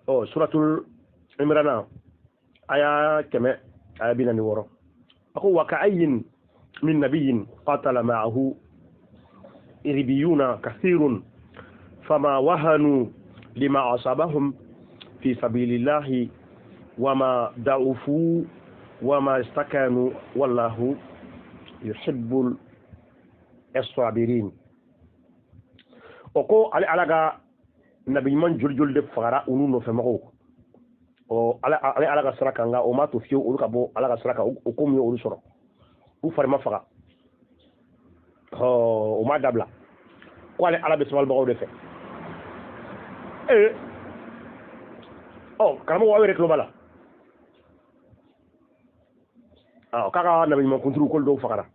Ɔ, suratul Imrana, aya 100, aya 46, a ko: wa ka'ayyin min nabiyyin qatala ma'ahu ribiyuna kathirun fama wahanu lima asabahum fi sabilillahi wama da'ufu wama istakanu wallahu yuhibbul as-sabirin. O ko ale Ala ka nabi ɲuman joli joli de fagara u n'u nɔfɛmɔgɔw, ɔ ale Ala ka sira kan, nka o m'a to fiyewu olu ka bɔ Ala ka sira kan. O ko min ye olu sɔrɔ, u fari ma faga, ɔ o m'a dabila. Ko ale Ala bɛ sabalibagaw de fɛ. Ee, ɔ karamɔgɔ, aw yɛrɛ tulo b'a la k'a ka nabi ɲuman kunturu k'olu dɔw fagara.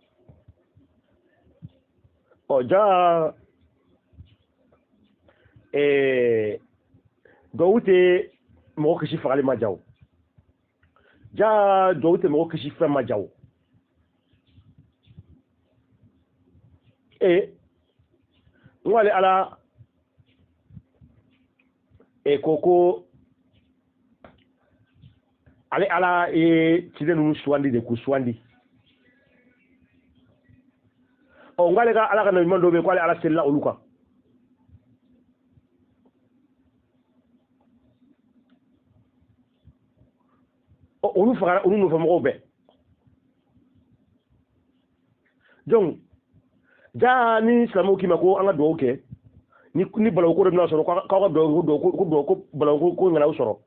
Ɔ ja duwawu tɛ mɔgɔ kisi fagali ma jaw, ja duwawu tɛ mɔgɔ kisi fɛn ma jaw. Ee, n ko ale Ala ko ale Ala ye ciden ninnu sugandi de, k'u sugandi. Ɔ n k'ale ka Ala ka nabi ɲuman dɔw bɛ yen, k'ale Ala selila olu kan. Ɔ olu fagara, olu nɔfɛmɔgɔw bɛɛ. Donc ja ni silamɛw k'i ma ko an ka duwawu kɛ, ni balawu ko de bɛna sɔrɔ, k'aw ka duwawu ko duwawu ko balawu ko ŋana sɔrɔ,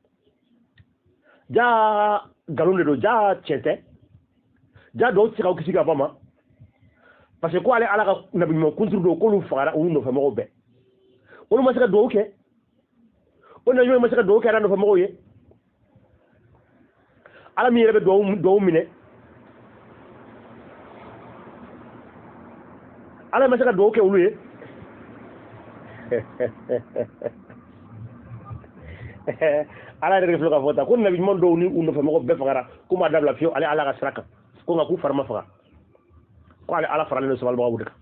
ja nkalon de don, ja tiɲɛ tɛ, ja duwawu tɛ se k'aw kisi ka bɔ ma, parce que ko ale Ala ka nabi ɲuman kunturu don, k'olu fagara, olu nɔfɛmɔgɔw bɛɛ. Olu ma se ka duwawu kɛ, o nabi ɲuman ma se ka duwawu kɛ a nɔfɛmɔgɔw ye. Ala min yɛrɛ bɛ duwawu minɛ, Ala ma se ka duwawu kɛ olu ye. Ala yɛrɛ de filɛ k'a fɔ tan ko nabi ɲuman dɔw ni u nɔfɛmɔgɔw bɛɛ fagara, k'u m'a dabila fiyewu ale Ala ka sira kan, ko nka k'u fari ma faga, ko ale Ala faralen don sabalibagaw de kan.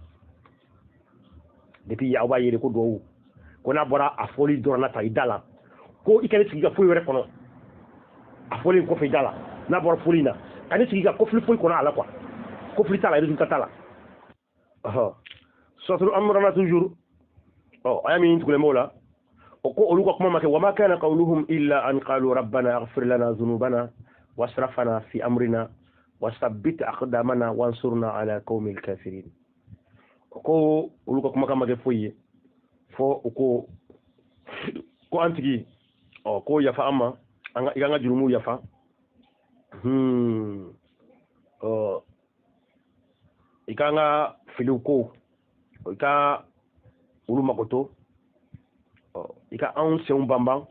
Depuis aw b'a ye de ko duwawu ko n'a bɔra a fɔli dɔrɔn na ta i da la, ko i kana sigi ka foyi wɛrɛ kɔnɔ a fɔli kɔfɛ i da la. N'a bɔra fɔli in na, kan'i sigi ka kɔfili foyi kɔnɔ a la quoi, kɔfili t'a la, résultat t'a la. Ɔhɔ, suratul Imrana toujours, ɔ aya min tugulen b'o la, o ko olu ka kuma ma kɛ: wama kana qawluhum illa an qalu rabbana ighfir lana dhunubana wasrafana fi amrina wasabbit aqdamana wansurna ala qawmil kafirin. O ko olu ka kumakan ma kɛ foyi ye fo u ko an tigi, ɔ ko yafa an ma, an ka i k'an ka jurumuw yafa, ɔ i k'an ka filiw ko, i ka olu makoto, ɔ i ka anw senw banban,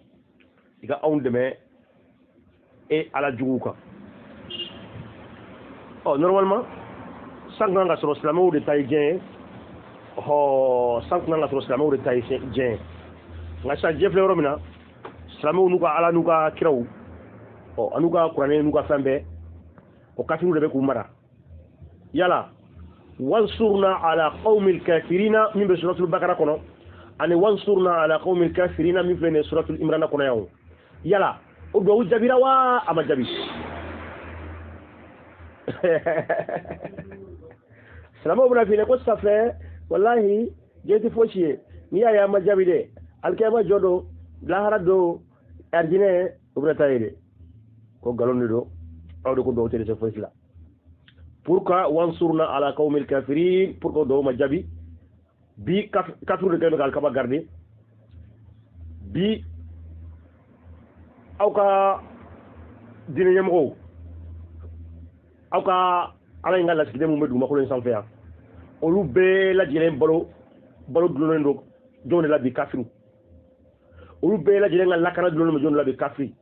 i ka anw dɛmɛ e Ala juguw kan. Ɔ normalement san kan ka sɔrɔ silamɛw de ta ye diɲɛ ye, ɔhɔ san kan ka sɔrɔ silamɛw de ta ye diɲɛ ye. Nka sisan diɲɛ filɛ yɔrɔ min na, silamɛw n'u ka Ala n'u ka kiraw, ɔ an'u ka kuranɛ n'u ka fɛn bɛɛ, o kafiriw de bɛ k'u mara. Yala wansurna ala qawmil kafirina min bɛ suratul Bakara kɔnɔ, ani wansurna ala qawmil kafirina min filɛ nin ye suratul Imrana kɔnɔ yan, o yala o duwawu jaabira wa a ma jaabi? Silamɛw bɛna f'i ɲɛna ko safɛ walahi diɲɛ tɛ fosi ye, n'i y'a ye a ma jaabi dɛ, alikiyama jɔ don, lahara don, arijinɛ o bɛna taa ye dɛ. Ko nkalon de don, aw de ko duwawu tɛ dɛsɛ fosi la. Pourquoi wansurna ala qawmil kafirin, pourquoi duwawu ma jaabi? Bi kafiru de kɛlen bɛ ka alikaba garder bi. Aw ka diinɛ ɲɛmɔgɔw, aw ka Ala in ka lasigiden mun bɛ dugumakolo in sanfɛ yan, olu bɛɛ lajɛlen balo dulonnen don jɔnw de la bi? Kafiru. Olu bɛɛ lajɛlen ka lakana dulonnen bɛ jɔn de la bi? Kafiri.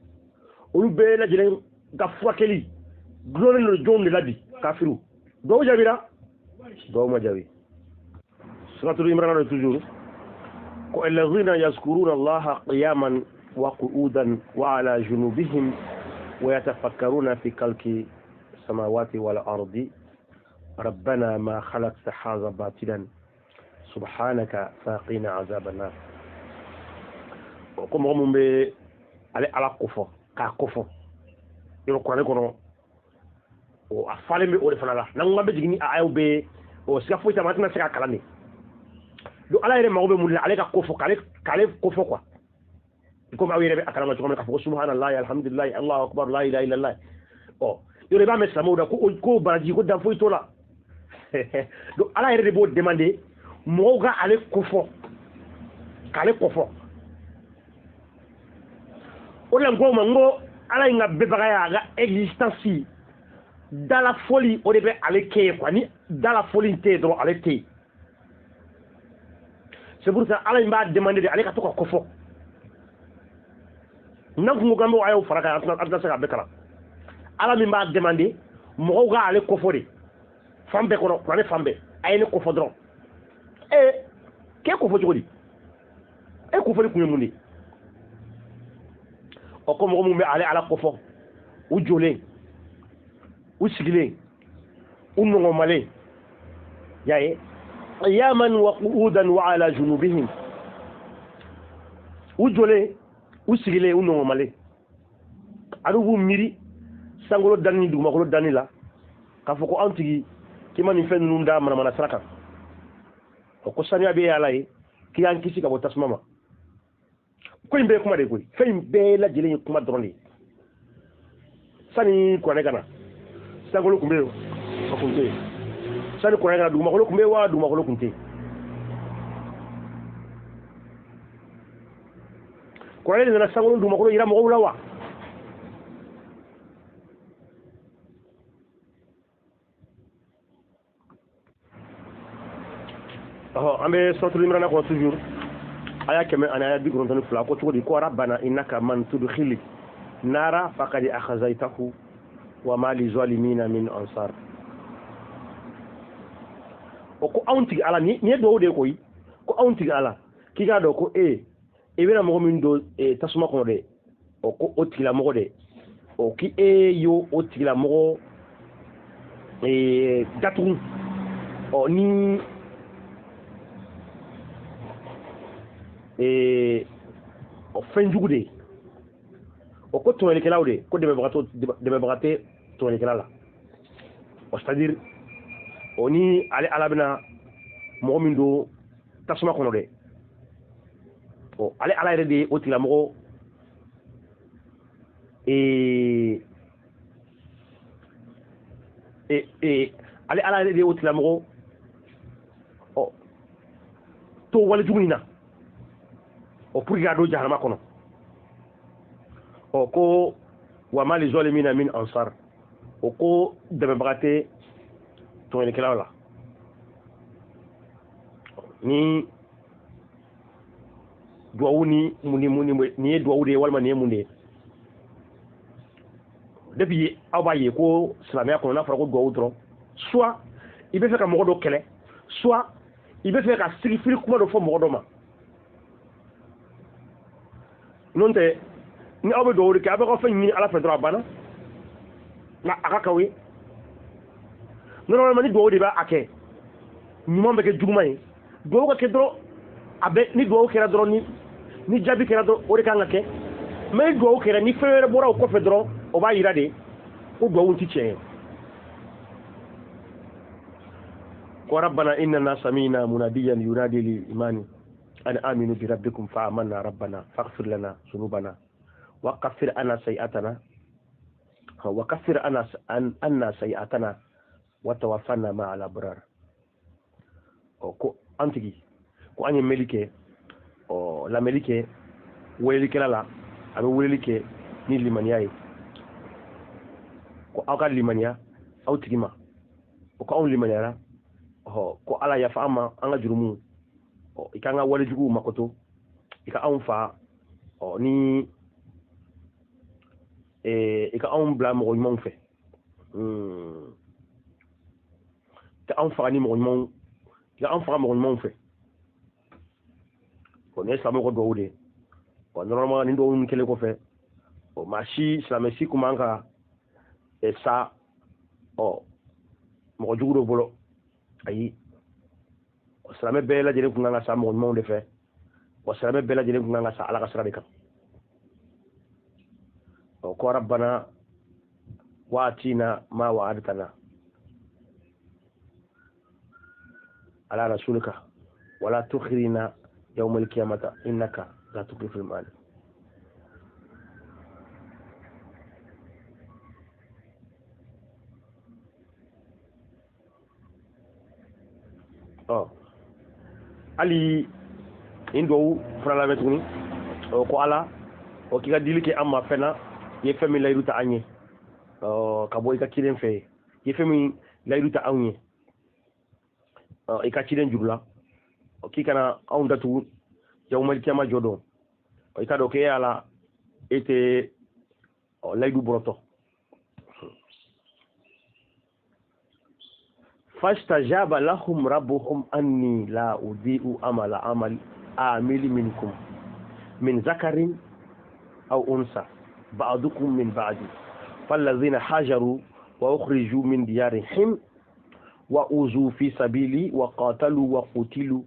Olu bɛɛ lajɛlen ka furakɛli dulonnen don jɔnw de la bi? Kafiriw. Dɔw jaabira, dɔw ma jaabi. Suratul Imran de toujours ko alladhina yazkuruna Allaha qiyaman wa qu'udan wa ala junubihim wa yatafakkaruna fi khalqi samawati wal ardi rabbana ma khalaqta hadha batilan subhanaka faqina azaban nar. Ko mɔgɔ mun bɛ ale Ala kofɔ, k'a kofɔ yɔrɔ kuranɛ kɔnɔ, o a falen bɛ o de fana la. N'an ko k'an bɛ jigin ni a ayaw bɛɛ, o siga foyi t'a ma, an tɛna se k'a kalan de. Donc Ala yɛrɛ mago bɛ mun de la? Ale ka kofɔ, k'ale kofɔ quoi. Komi aw yɛrɛ bɛ a kalama cogo min na k'a fɔ ko subhanallahi, alhamdulillahi, Allahu akbar, la ilaha illallah. Ɔ yɔrɔ i b'a mɛn silamɛw da ko baraji ko dan foyi t'o la. Donc Ala yɛrɛ de b'o demander mɔgɔw ka ale kofɔ, k'ale kofɔ. O de la n ko ma, n ko Ala in ka bɛbagaya, a ka existence dalafɔli, o de bɛ ale kɛ yen quoi. Ni dalafɔli tɛ yen dɔrɔn, ale tɛ yen. C'est pour ça Ala in b'a demander de ale ka to ka kofɔ. N'an kun ko k'an b'o ayaw fara kan, an tɛna se k'a bɛɛ kalan. Ala min b'a demander mɔgɔw ka ale kofɔ de fan bɛɛ kɔnɔ, kuranɛ fan bɛɛ, a ye ne kofɔ dɔrɔn. Ee, k'e kofɔ cogo di? E kofɔli kun ye mun de ye? Ɔ ko mɔgɔ mun bɛ ale Ala kofɔ, u jɔlen, u sigilen, u nɔgɔmalen, y'a ye, qiyaman wa qu'udan wa ala junubihim, u jɔlen, u sigilen, u nɔgɔmalen, ani b'u miiri sankolo danni ni dugumakolo danni la, k'a fɔ ko an tigi k'i ma nin fɛn ninnu da manamana sira kan. Ɔ ko saniya bɛ Ala ye, k'i y'an kisi ka bɔ tasuma ma. Ko in bɛɛ ye kuma de ye koyi. Fɛn in bɛɛ lajɛlen ye kuma dɔrɔn de ye. Sani kuranɛ ka na, sankolo tun bɛ yen, o tun tɛ yen. Sani kuranɛ ka na, dugumakolo tun bɛ yen wa? Dugumakolo tun tɛ yen. Kuranɛ de nana sankolo dugumakolo yira mɔgɔw la wa? Ɔhɔ, an bɛ suratul Imran kɔnɔ toujours, aya 100 ani aya 92. Ko cogo di? Ko rabbana innaka man tudkhili nara faqad akhzaytahu wa ma li zalimina min ansar. O ko anw tigi Ala, nin ye duwawu de ye koyi. Ko anw tigi Ala, k'i k'a dɔn ko e i bɛna mɔgɔ min don tasuma kɔnɔ dɛ, o ko o tigilamɔgɔ dɛ, o k'i e y'o o tigilamɔgɔ datugu. Ɔ ni o fɛn jugu de ye. O ko tɔɲɔlikɛlaw de, ko dɛmɛbaga tɛ tɔɲɔlikɛla la. O c'est à dire o ni ale Ala bɛna mɔgɔ min don tasuma kɔnɔ dɛ, ɔ ale Ala yɛrɛ de ye o tigilamɔgɔ ale Ala yɛrɛ de ye o tigilamɔgɔ ɔ to walejugu in na, o pour que k'a don jahanama kɔnɔ. Ɔ ko wa ma li zalimina min ansar, o ko dɛmɛbaga tɛ tɔɲɔlikɛlaw la. Ni duwawu ni mun ni mun ni nin ye duwawu de ye walima nin ye mun de ye? Depuis aw b'a ye ko silamɛya kɔnɔ, n'a fɔra ko duwawu dɔrɔn, soit i bɛ fɛ ka mɔgɔ dɔ kɛlɛ, soit i bɛ fɛ ka sigifili kuma dɔ fɔ mɔgɔ dɔ ma. N'o tɛ, ni aw bɛ duwawu de kɛ, aw bɛ ka fɛn ɲini Ala fɛ dɔrɔn, a banna, nka a ka k'aw ye. Normalement ni duwawu de b'a kɛ, ɲuman bɛ kɛ juguman ye. Duwawu ka kɛ dɔrɔn, a bɛ ni duwawu kɛra dɔrɔn, ni jaabi kɛra dɔrɔn, o de kan ka kɛ. Mais ni duwawu kɛra, ni fɛn wɛrɛ bɔra o kɔfɛ dɔrɔn, o b'a yira de ko duwawu ti tiɲɛ ye. Ko rabbana innana samina munadiyan yunadi lil imani an aminu bi rabbikum fa amanna rabbana faghfir lana dhunubana wa kaffir anna sayi'atana wa kaffir anna sayi'atana wa tawaffana ma'al abrar. Ɔ ko an tigi, ko an ye mɛli kɛ, ɔ lamɛli kɛ welelikɛla la, a bɛ weleli kɛ ni limaniya ye, ko aw ka limaniya aw tigi ma. O ko anw limaniyara, ɔ ko Ala yafa an ma an ka jurumu, ɔ i k'an ka walejuguw makoto, i ka anw fa Ɔ ni i ka anw bila mɔgɔ ɲumanw fɛ, ka anw faga ni mɔgɔ ɲumanw, i ka anw faga mɔgɔ ɲumanw fɛ. Ɔ nin ye silamɛw ka duwawu de ye. Ɔ normalement nin duwawu ninnu kɛlen kɔfɛ, ɔ maa si silamɛ si kun man ka sa ɔ mɔgɔ jugu dɔ bolo, ayi. Ɔ silamɛ bɛɛ lajɛlen kun kan ka sa mɔgɔ ɲumanw de fɛ. Wa silamɛ bɛɛ lajɛlen kun kan ka sa Ala ka sira de kan. Ɔ ko rabbana wa atina ma wa'adtana ala rasulika wala tukhzina yawmal qiyamata innaka la tukhliful mi'ad. Ɔ hali nin duwawu fana lamɛn tuguni. Ɔ ko Ala, ɔ k'i ka dili kɛ an ma fɛn na, i ye fɛn min layidu ta an ye, ɔ ka bɔ i ka ciden fɛ yen, i ye fɛn min layidu ta anw ye, ɔ i ka ciden juru la, ɔ k'i kana anw datugu yawmal kiyama jɔ don. Ɔ i k'a dɔn k'e Ala, e tɛ ɔ layidu bɔrɔtɔ. Fastajaba lahum rabbuhum anni la udi'u amala amal amili minkum min zakarin aw unsa ba'dukum min ba'di fallazina hajaru wa ukhriju min diyarihim wa uzu fi sabili wa qatalu wa qutilu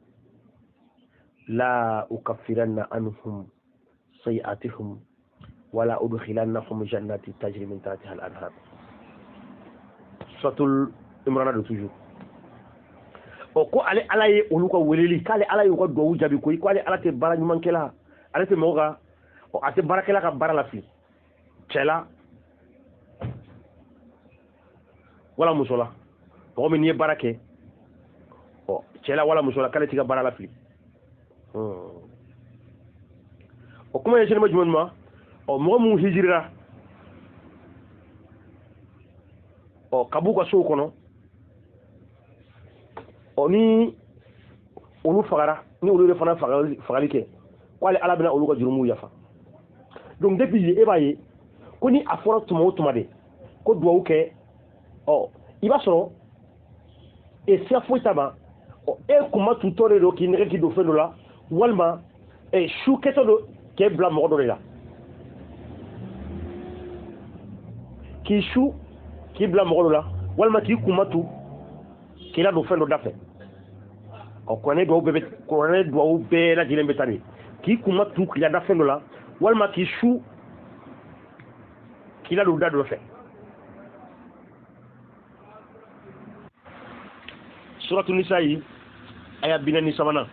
la ukaffiranna anhum sayi'atihim wala udkhilannahum jannati tajri min tahtiha al-anhar. Suratul Imran de toujours. O ko ale Ala ye olu ka weleli, k'ale Ala y'u ka duwawu jaabi koyi, k'ale Ala tɛ baara ɲumankɛla, ale tɛ mɔgɔ ka, a tɛ baarakɛla ka baara lafili, cɛ la wala muso la. Mɔgɔ min n'i ye baara kɛ, ɔ cɛ la wala muso la, k'ale t'i ka baara lafili. O kuma ye sɛnɛma jumɛn ma? Ɔ mɔgɔ minnu hijirira, ɔ ka b'u ka sow kɔnɔ, ɔ ni olu fagara, ni olu yɛrɛ fana fagali kɛ, k'ale Ala bɛna olu ka jurumuw yafa. Donc depuis e b'a ye ko ni a fɔra tuma o tuma de ko duwawu kɛ, ɔ i b'a sɔrɔ e siya foyi t'a ma. Ɔ e kuma tutɔ de don k'i nɛgɛ k'i don fɛn dɔ la, walima e su kɛtɔ don k'e bila mɔgɔ dɔ de la, k'i su k'i bila mɔgɔ dɔ la, walima k'i kuma tu k'i ladon fɛn dɔ da fɛ. Ɔ kuranɛ duwawu bɛɛ bɛ, kuranɛ duwawu bɛɛ lajɛlen bɛ taa de k'i kuma tu k'i lada fɛn dɔ la, walima k'i su k'i ladon da dɔ fɛ. Suratu Nisa yi aya 43.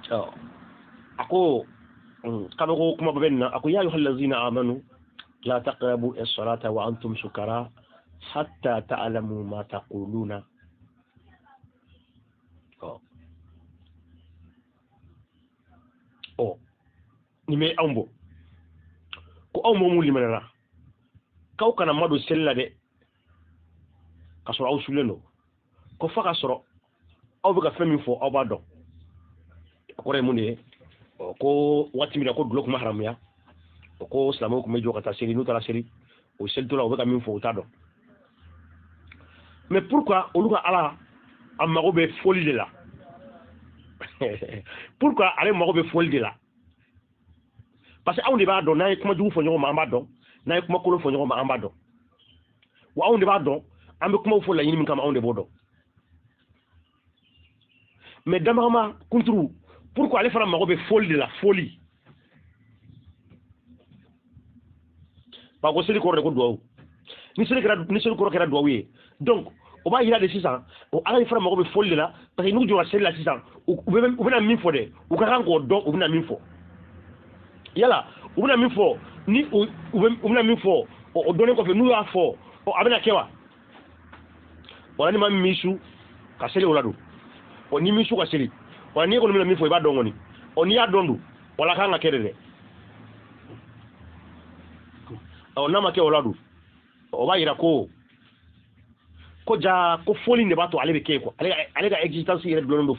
Ɔ a ko kabako kuma bɛ nin na, a ko ya ayyuhallazina amanu la taqrabu as-salata wa antum sukara hatta ta'lamu ma taquluna. Ɔ nin bɛ anw bɔ ko aw mɔgɔ minnu limaniyara, k'aw kana madon seli la dɛ k'a sɔrɔ aw sulen don, ko f'a ka sɔrɔ aw bɛ ka fɛn min fɔ aw b'a dɔn. A kɔrɔ ye mun de ye? Ɔ ko waati min na ko dulɔ tun bɛ haramuya, o ko silamɛw tun bɛ jɔ ka taa seli, n'u taara seli o selitɔ la u bɛ ka min fɔ u t'a dɔn. Mais pourquoi olu ka Ala a mago bɛ foli de la? Pourquoi ale mago bɛ foli de la? Parce que anw de b'a dɔn n'an ye kuma jugu fɔ ɲɔgɔn ma an b'a dɔn, n'an ye kuma kolon fɔ ɲɔgɔn ma an b'a dɔn, wa anw de b'a dɔn an bɛ kumaw fɔ laɲini min kama anw de b'o dɔn. Mais Damagama kunturu, pourquoi ale fana mago bɛ foli de la? Foli ba ko seli kɔrɔ de ko duwawu, ni seli kɛra, ni seli kɔrɔ kɛra duwawu ye, donc o b'a yira de sisan o Ala fana mago bɛ foli de la, parce que n'u jɔra seli la sisan u bɛna min fɔ dɛ, u ka kan k'o dɔn, u bɛna min fɔ, yala u bɛna min fɔ, ni u bɛna min fɔ o dɔnnen kɔfɛ n'u y'a fɔ a bɛna kɛ wa? Wala ni ma min su ka seli o la don, ɔ ni min su ka seli, wa n'i kɔni bɛna min fɔ i b'a dɔn kɔni, ɔ n'i y'a dɔn dun, wala kan ka kɛ de dɛ. Ɔ n'a ma kɛ o la dun, o b'a yira ko ja ko foli de b'a to ale bɛ kɛ quoi, ale ka existence yɛrɛ dulonnen don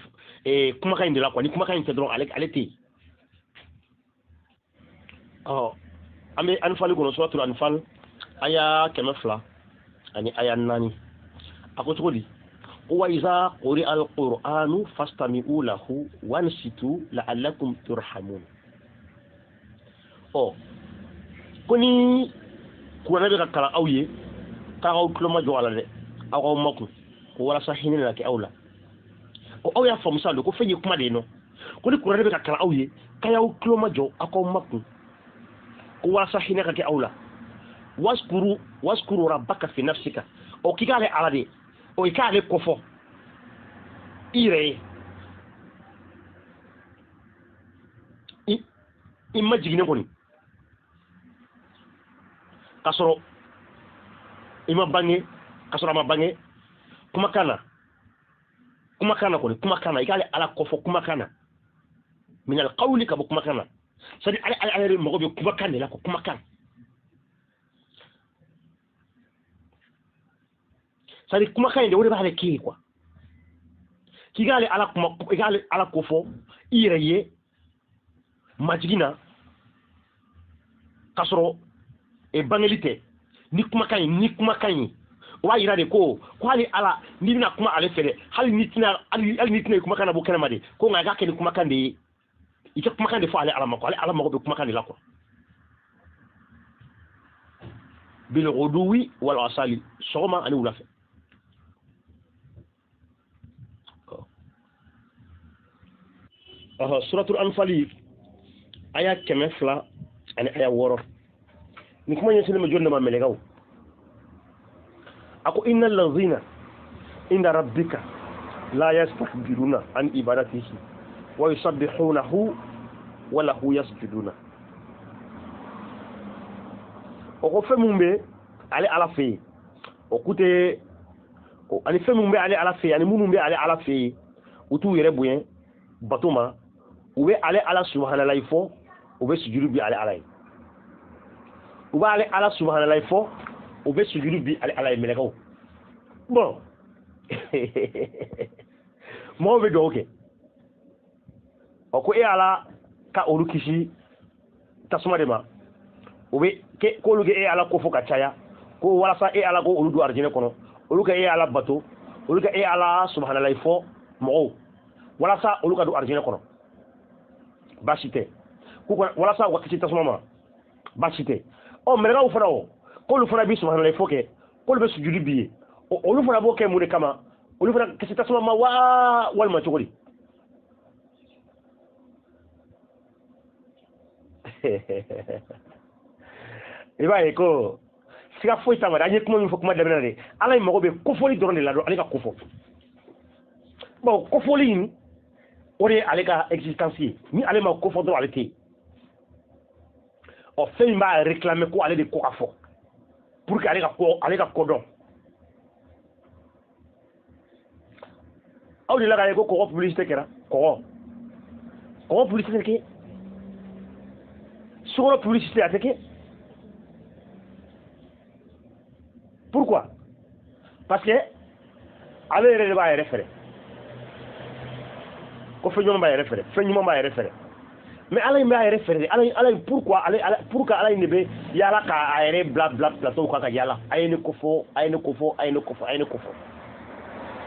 kumakan in de la quoi, ni kumakan in tɛ dɔrɔn ale tɛ yen. Ɔ an bɛ Anfali kɔnɔ, suratul Anfal, aya 200 ani aya 4. A ko cogo di? Wa iza quri'a al-Qur'anu fastami'u lahu wansitu la'allakum turhamun. Ɔ ko ni kuranɛ bɛ ka kalan aw ye, k'aw tulo ma jɔ a la dɛ, aw k'aw makun, ko walasa hinɛ nana kɛ aw la. Ko aw y'a faamu sa don, ko fɛn ye kuma de ye nɔ. Ko ni kuranɛ bɛ ka kalan aw ye, k'a y'aw tulo ma jɔ, aw k'aw makun, ko walasa hinɛ ka kɛ aw la. Waskuru waskuru rabbaka fi nafsika. O k'i k'ale Ala de, o i k'ale kofɔ i yɛrɛ ye, i ma jiginnen kɔni, k'a sɔrɔ i ma bange, k'a sɔrɔ a ma bange, kumakan na, kumakan na kɔni, kumakan na, i k'ale Ala kofɔ kumakan na, minal qawli, ka bɔ kumakan na. C'est à dire ale Ala yɛrɛ mago bɛ kumakan de la, ko kumakan. C'est à dire kumakan in de, o de b'ale kɛ ye quoi. K'i k'ale Ala kuma, i k'ale Ala kofɔ i yɛrɛ ye majigin na, k'a sɔrɔ e bangeli tɛ, ni kumakan ye, ni kumakan ye. O b'a yira de ko hali Ala, n'i bɛna kuma ale fɛ dɛ, hali n'i tɛna, hali n'i tɛna kumakan na bɔ kɛnɛma de, ko nka i k'a kɛ ni kumakan de ye, i ka kumakan de fɔ ale Ala ma, ko ale Ala mago bɛ kumakan de la quoi. Bil ghuduwi wal asali, sɔgɔma ani wula fɛ. Ɔhɔ, suratul Anfali, aya 200 ani aya 6. Nin kuma ɲɛsinnen bɛ jɔn de ma? Mɛlɛkɛw. A ko innal ladhina inda rabbika la yastakbiruna an ibadatihi wa yusabbihunahu wa lahu yasjuduna. O ko fɛn mun bɛ ale Ala fɛ yen, o ku tɛ, ani fɛn mun bɛ ale Ala fɛ yen, ani minnu bɛ ale Ala fɛ yen, u t'u yɛrɛ bonya bato ma, u bɛ ale Ala subahanallahi fɔ, u bɛ sujudu bi ale Ala ye. U b'ale Ala subahanallahi fɔ, u bɛ sujudu bi ale Ala ye, mɛlɛkɛw. Bon, mɔgɔw bɛ dugawu kɛ, ɔ ko e Ala ka olu kisi tasuma de ma, u bɛ k'olu kɛ e Ala ko fɔ ka caya, ko walasa e Ala ko olu don arijinɛ kɔnɔ, olu ka e Ala bato, olu ka e Ala subahanallahi fɔ mɔgɔw, walasa olu ka don arijinɛ kɔnɔ. Baasi tɛ, walasa u ka kisi tasuma ma, baasi tɛ. Ɔ mɛlɛkɛw fana, o k'olu fana bɛ subahanallahi fɔ kɛ, k'olu bɛ sujudi bi ye, olu fana b'o kɛ mun de kama? Olu fana kisi tasuma ma wa, walima cogo di? I b'a ye ko siga foyi t'a ma dɛ. An ye kuma min fɔ kuma daminɛ na de, Ala ye mago bɛ kofɔli dɔrɔn de la dɔrɔn, ale ka kofɔ. Bon, kofɔli in, o de ye ale ka existence ye. Ni ale ma kofɔ dɔrɔn, ale tɛ yen. Ɔ fɛn min b'a réclamer ko ale de ko ka fɔ pour que ale ka ko, ale ka kodɔn. Aw de la k'a ye ko kɔgɔ publicité kɛra, kɔgɔ publicité tɛ kɛ, sukaro publicité a tɛ kɛ. Pourquoi? Parce que ale yɛrɛ de b'a yɛrɛ fɛrɛ, ko fɛn ɲuman b'a yɛrɛ fɛrɛ, fɛn ɲuman b'a yɛrɛ fɛrɛ. Mais Ala in b'a yɛrɛ fɛrɛ de, Ala in, pourquoi ale Ala, pourquoi Ala in de bɛ yaala k'a yɛrɛ bila plateau kan ka yaala, a ye ne ko fɔ, a ye ne ko fɔ, a ye ne ko fɔ, a ye ne ko fɔ,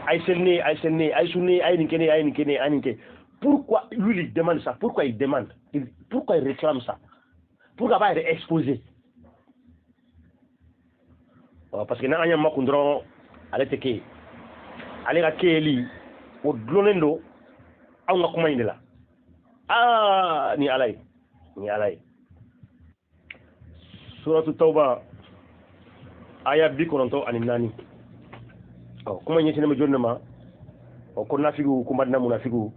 a ye seli ne ye, a ye seli ne ye, a ye sun ne ye, a ye nin kɛ ne ye, a ye nin kɛ ne ye, a ye nin kɛ. Pourquoi lui il demande ça? Pourquoi il demande? Pourquoi il réclame ça? Pourquoi b'a yɛrɛ exposer? Parce que n'an y'a makun dɔrɔn, ale tɛ kɛ ye. Ale ka kɛyɛli o dulonnen don anw ka kuma in de la. Aa, ni Ala ye, ni Ala ye. Suratu Tawba, aya 94. Ɔ kuma ɲɛsinnen bɛ jɔn de ma? Ɔ ko nafigiw, ko Madina munafigiw,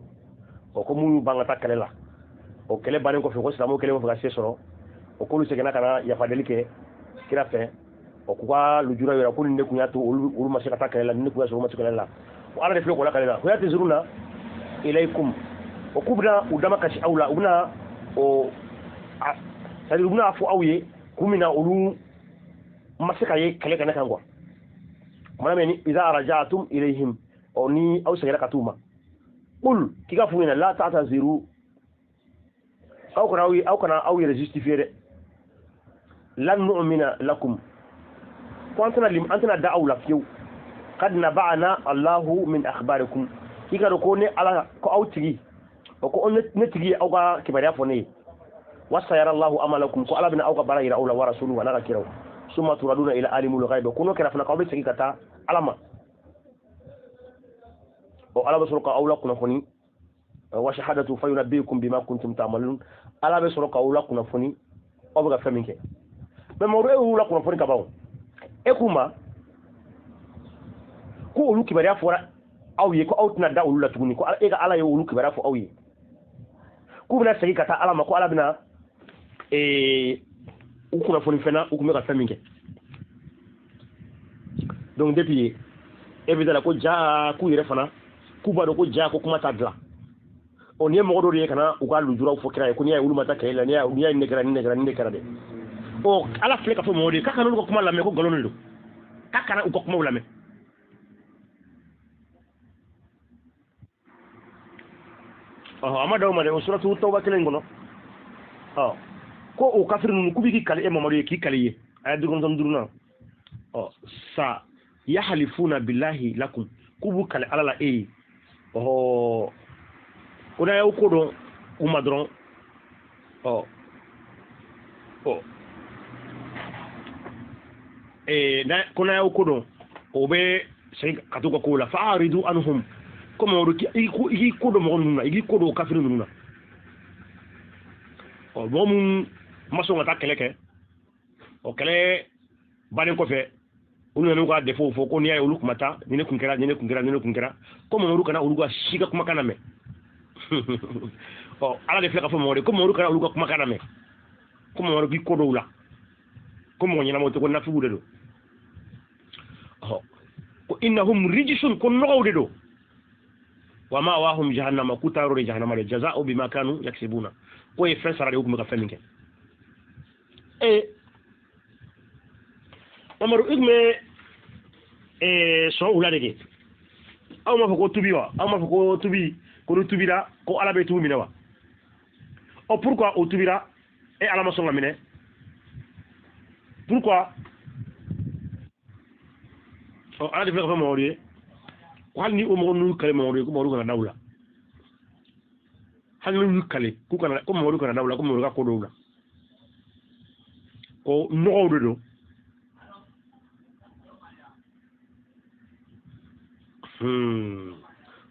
ɔ ko minnu ban ka taa kɛlɛ la, o kɛlɛ bannen kɔfɛ, ko silamɛw kɛlen kɔfɛ ka se sɔrɔ, o k'olu seginna ka na yafadeli kɛ kira fɛ, o k'u ka lujura yira ko nin de tun y'a to olu ma se ka taa kɛlɛ la, nin de tun y'a sɔrɔ olu ma se kɛlɛ la. O Ala de filɛ k'o lakale la, ko yatizuruna ilaykum, o k'u bɛna u dama kasi aw la, u bɛna o c'est à dire u bɛna fɔ aw ye kun min na olu ma se ka ye kɛlɛ kɛnɛ kan quoi. Kumana min ni iza raja'tum ilayhim, o ni aw seginna ka t'u ma, qul, k'i ka f'u ɲɛna, la ta'taziru, aw kana aw yɛrɛ justifier dɛ. Lan nu'mina lakum, ko an tɛna an tɛna da aw la fiyewu. Kad naba'ana Allahu min akhbarikum, k'i ka dɔn ko ne Ala ko aw tigi, o ko ne tigi ye aw ka kibaruya fɔ ne ye. Wa sayara Allahu amalakum, ko Ala bɛna aw ka baara yira aw la, wa rasuluhu, a n'a ka kiraw. Summa turaduna ila alimul ghaib, ko n'o kɛra fana k'aw bɛ segin ka taa Ala ma. O Ala bɛ sɔrɔ ka aw la kunnafoni, wa shahadatu fayunabbiukum bima kuntum ta'malun, Ala bɛ sɔrɔ k'aw la kunnafoni aw bɛ ka fɛn min kɛ. Mais Mamadu, e y'u la kunnafoni ka ban, e k'u ma ko olu kibaruya fɔra aw ye, ko aw tɛna da olu la tuguni, ko e ka Ala ye olu kibaruya fɔ aw ye, k'u bɛna segin ka taa Ala ma, ko Ala bɛna u kunnafoni fɛn na u tun bɛ ka fɛn min kɛ. Donc depuis e bɛ da la ko ja k'u yɛrɛ fana k'u b'a dɔn ko ja ko kuma t'a dilan. Ɔ, nin ye mɔgɔ dɔ de ye ka na u ka lujuraw fɔ kira ye, ko n'i y'a ye olu ma taa kɛlɛ la, n'i y'a ye nin de kɛra, nin de kɛra, nin de kɛra dɛ. Ɔ, Ala filɛ ka fɔ mɔgɔw de ye k'a kana olu ka kuma lamɛn, ko nkalon de don, k'a kana u ka kumaw lamɛn. Ɔhɔ, a ma d'aw ma dɛ, o suratu Tawba kelen in kɔnɔ. Ɔ, ko o kafiri ninnu k'u bɛ k'i kali e Mamadu ye, k'i kali ye, a ye 95nan. Ɔ, sa yahalifuna billahi lakum, k'u b'u kali Ala la e ye. Ɔhɔ, ko n'a y'aw ko dɔn u ma dɔrɔn, ɔ ɔ ee ko n'a y'aw ko dɔn, o bɛ segin ka t'u ka kow la. Fa'aridu anhum, ko Mamadu i k'i ko dɔn mɔgɔ ninnu na, i k'i ko dɔn o kafiri ninnu na. Ɔ, mɔgɔ minnu ma sɔn ka taa kɛlɛ kɛ, o kɛlɛ bannen kɔfɛ, olu nana u ka défaut fɔ, ko n'i y'a ye olu kuma taa, ni ne kun kɛra, ni ne kun kɛra, ni ne kun kɛra, ko Mamadu kana olu ka si ka kumakan lamɛn. Ɔ, Ala de filɛ ka fɔ Mamadu ko Mamadu kana olu ka kumakan lamɛn, ko Mamadu k'i ko dɔw la, ko mɔgɔ ɲɛnamaw tɛ, ko nafigiw de don. Ɔ, ko innahum rijisun, ko nɔgɔw de don. Wa ma'wahum jahannama, k'u taa yɔrɔ de jahannama de, jaza'u bima kanu yaksibuna, k'o ye fɛn sara de ye u tun bɛ ka fɛn min kɛ. Ee Mamadu, i tun bɛ sɔn u la de kɛ. Aw m'a fɔ ko tubi wa? Aw m'a fɔ ko tubi, ko ni tubira ko Ala bɛ tubi minɛ wa? Ɔ, pourquoi o tubira e Ala ma sɔn ka minɛ? Pourquoi? Ɔ, Ala de filɛ ka fɔ Mamadu ye ko hali ni o mɔgɔ ninnu kale Mamadu ye, ko Mamadu kana da u la. Hali n'u y'u kale k'u kana, ko Mamadu kana da u la, ko Mamadu ka ko dɔw la, ko nɔgɔw de don.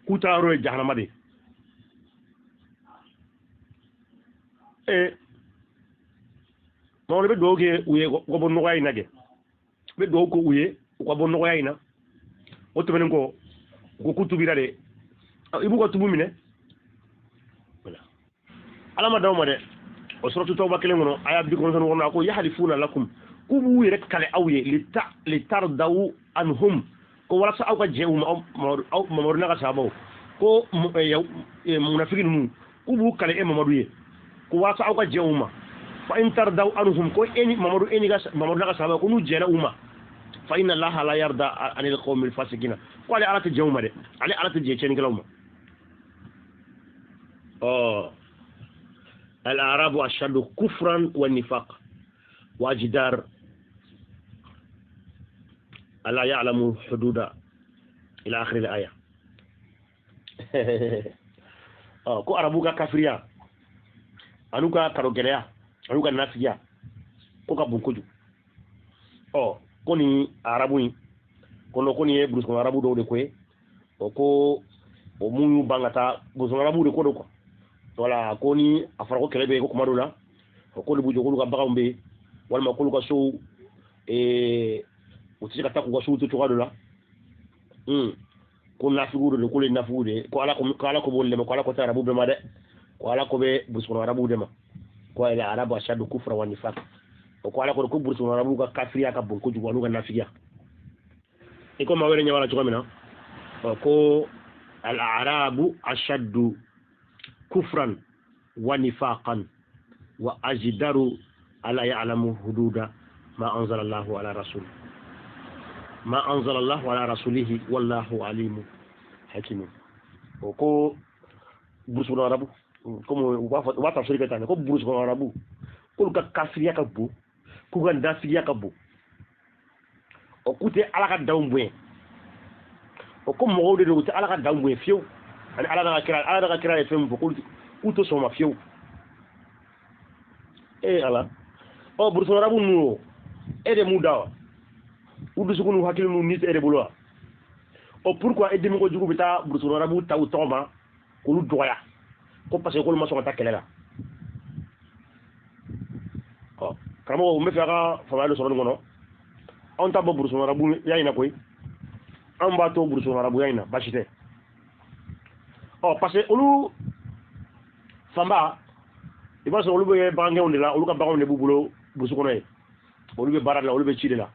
K'u taa yɔrɔ ye jahanama de ye. Ee, Mamadu bɛ dugawu kɛ u ye u ka bɔ nɔgɔya in na kɛ, n bɛ dugawu kɛ u ye u ka bɔ nɔgɔya in na. O tɛmɛnen kɔ, u ko k'u tubira de, i b'u ka tubu minɛ. Ala ma d'aw ma dɛ. O suratu Tawba kelen kɔnɔ, aya 96, a ko yahalifuna lakum, k'u b'u yɛrɛ kale aw ye, litardaw anhum, ko walasa aw ka jɛ u ma, aw Mamadu n'a ka sahabaw, ko munafiki ninnu k'u b'u kale e Mamadu ye, ko walasa aw ka jɛ u ma. Fa in tardaw anhum, ko e ni Mamadu, e ni ka Mamadu n'a ka sahabaw, ko n'u jɛra u ma, fa inna Allaha la yarda anil qawmil fasikina, ko ale Ala tɛ jɛ u ma dɛ, ale Ala tɛ jɛ tiɲɛnikɛlaw ma. Ɔ, al-arabu ashaddu kufran wa nifaq wa ajdar ala ya'lamu hududa ila akhir al-aya. Ɔ, ko arabu ka kafiriya an'u ka karogɛlɛya an'u ka nafigiya ko ka bon kojugu. Ɔ, ko nin arabu in ko nin ye burusikɔnɔ arabu dɔw de ko ye. Ɔ, ko o mun y'u ban ka taa burusikɔnɔ arabu de ko don quoi. Voilà, ko ni a fɔra ko kɛlɛ bɛ yen, ko kuma dɔw la, ɔ, k'olu b'u jɔ k'olu ka baganw bɛ yen, walima k'olu ka sow u tɛ se ka taa k'u ka sow to cogoya dɔ la. Ko nafigiw de don, k'olu ye nafigiw de ye, ko Ala ko b'olu de ma, ko Ala ko tɛ arabu bɛɛ ma dɛ, ko Ala ko bɛ burusikɔnɔ arabuw de ma, ko arabu ashaddu kufra wa nifaq. O ko Ala ko ko burusikɔnɔ arabuw ka kafiriya ka bon kojugu an'u ka nafigiya. I ko maa wɛrɛ ɲɛ b'a la cogo min na. Ɔ, ko al arabu ashaddu kufran wa nifaqan wa ajdaru ala ya'lamu hududa ma anzala Allahu ala rasul ma anzala Allahu ala rasulihi wallahu alimu hakimu. O ko burusikɔnɔ arabu, komi u b'a fɔ u b'a tafsiri kɛ tan, ko burusikɔnɔ arabu k'olu ka kafiriya ka bon, K'u ka nafigiya ka bon. O k'u tɛ Ala ka danw bonya. O ko mɔgɔw de don, u tɛ Ala ka danw bonya fiyewu. Ani Ala n'a ka kira, Ala n'a ka kira ye fɛn min fɔ, k'u tɛ sɔn o ma fiyewu. Ee Ala, ɔ burusɔn arabu ninnu o, e de m'u da wa? U dusukun n'u hakili n'u ni tɛ e de bolo wa? Ɔ pourquoi e dimi kojugu bɛ taa burusɔn arabu ta u tɔgɔ ma k'olu dɔgɔya ko parce que k'olu ma sɔn ka taa kɛlɛ la? Ɔ karamɔgɔ, n bɛ fɛ a ka faamuya dɔ sɔrɔ nin kɔnɔ. Anw ta bɔ burusɔn arabu ya in na koyi, anw b'a to burusɔn arabuya in na, baasi tɛ. Ɔ parce que olu fanba, i b'a sɔrɔ olu bɛ bagangɛnw de la, olu ka baganw de b'u bolo burusi kɔnɔ yen, olu bɛ baara de la, olu bɛ ci de la.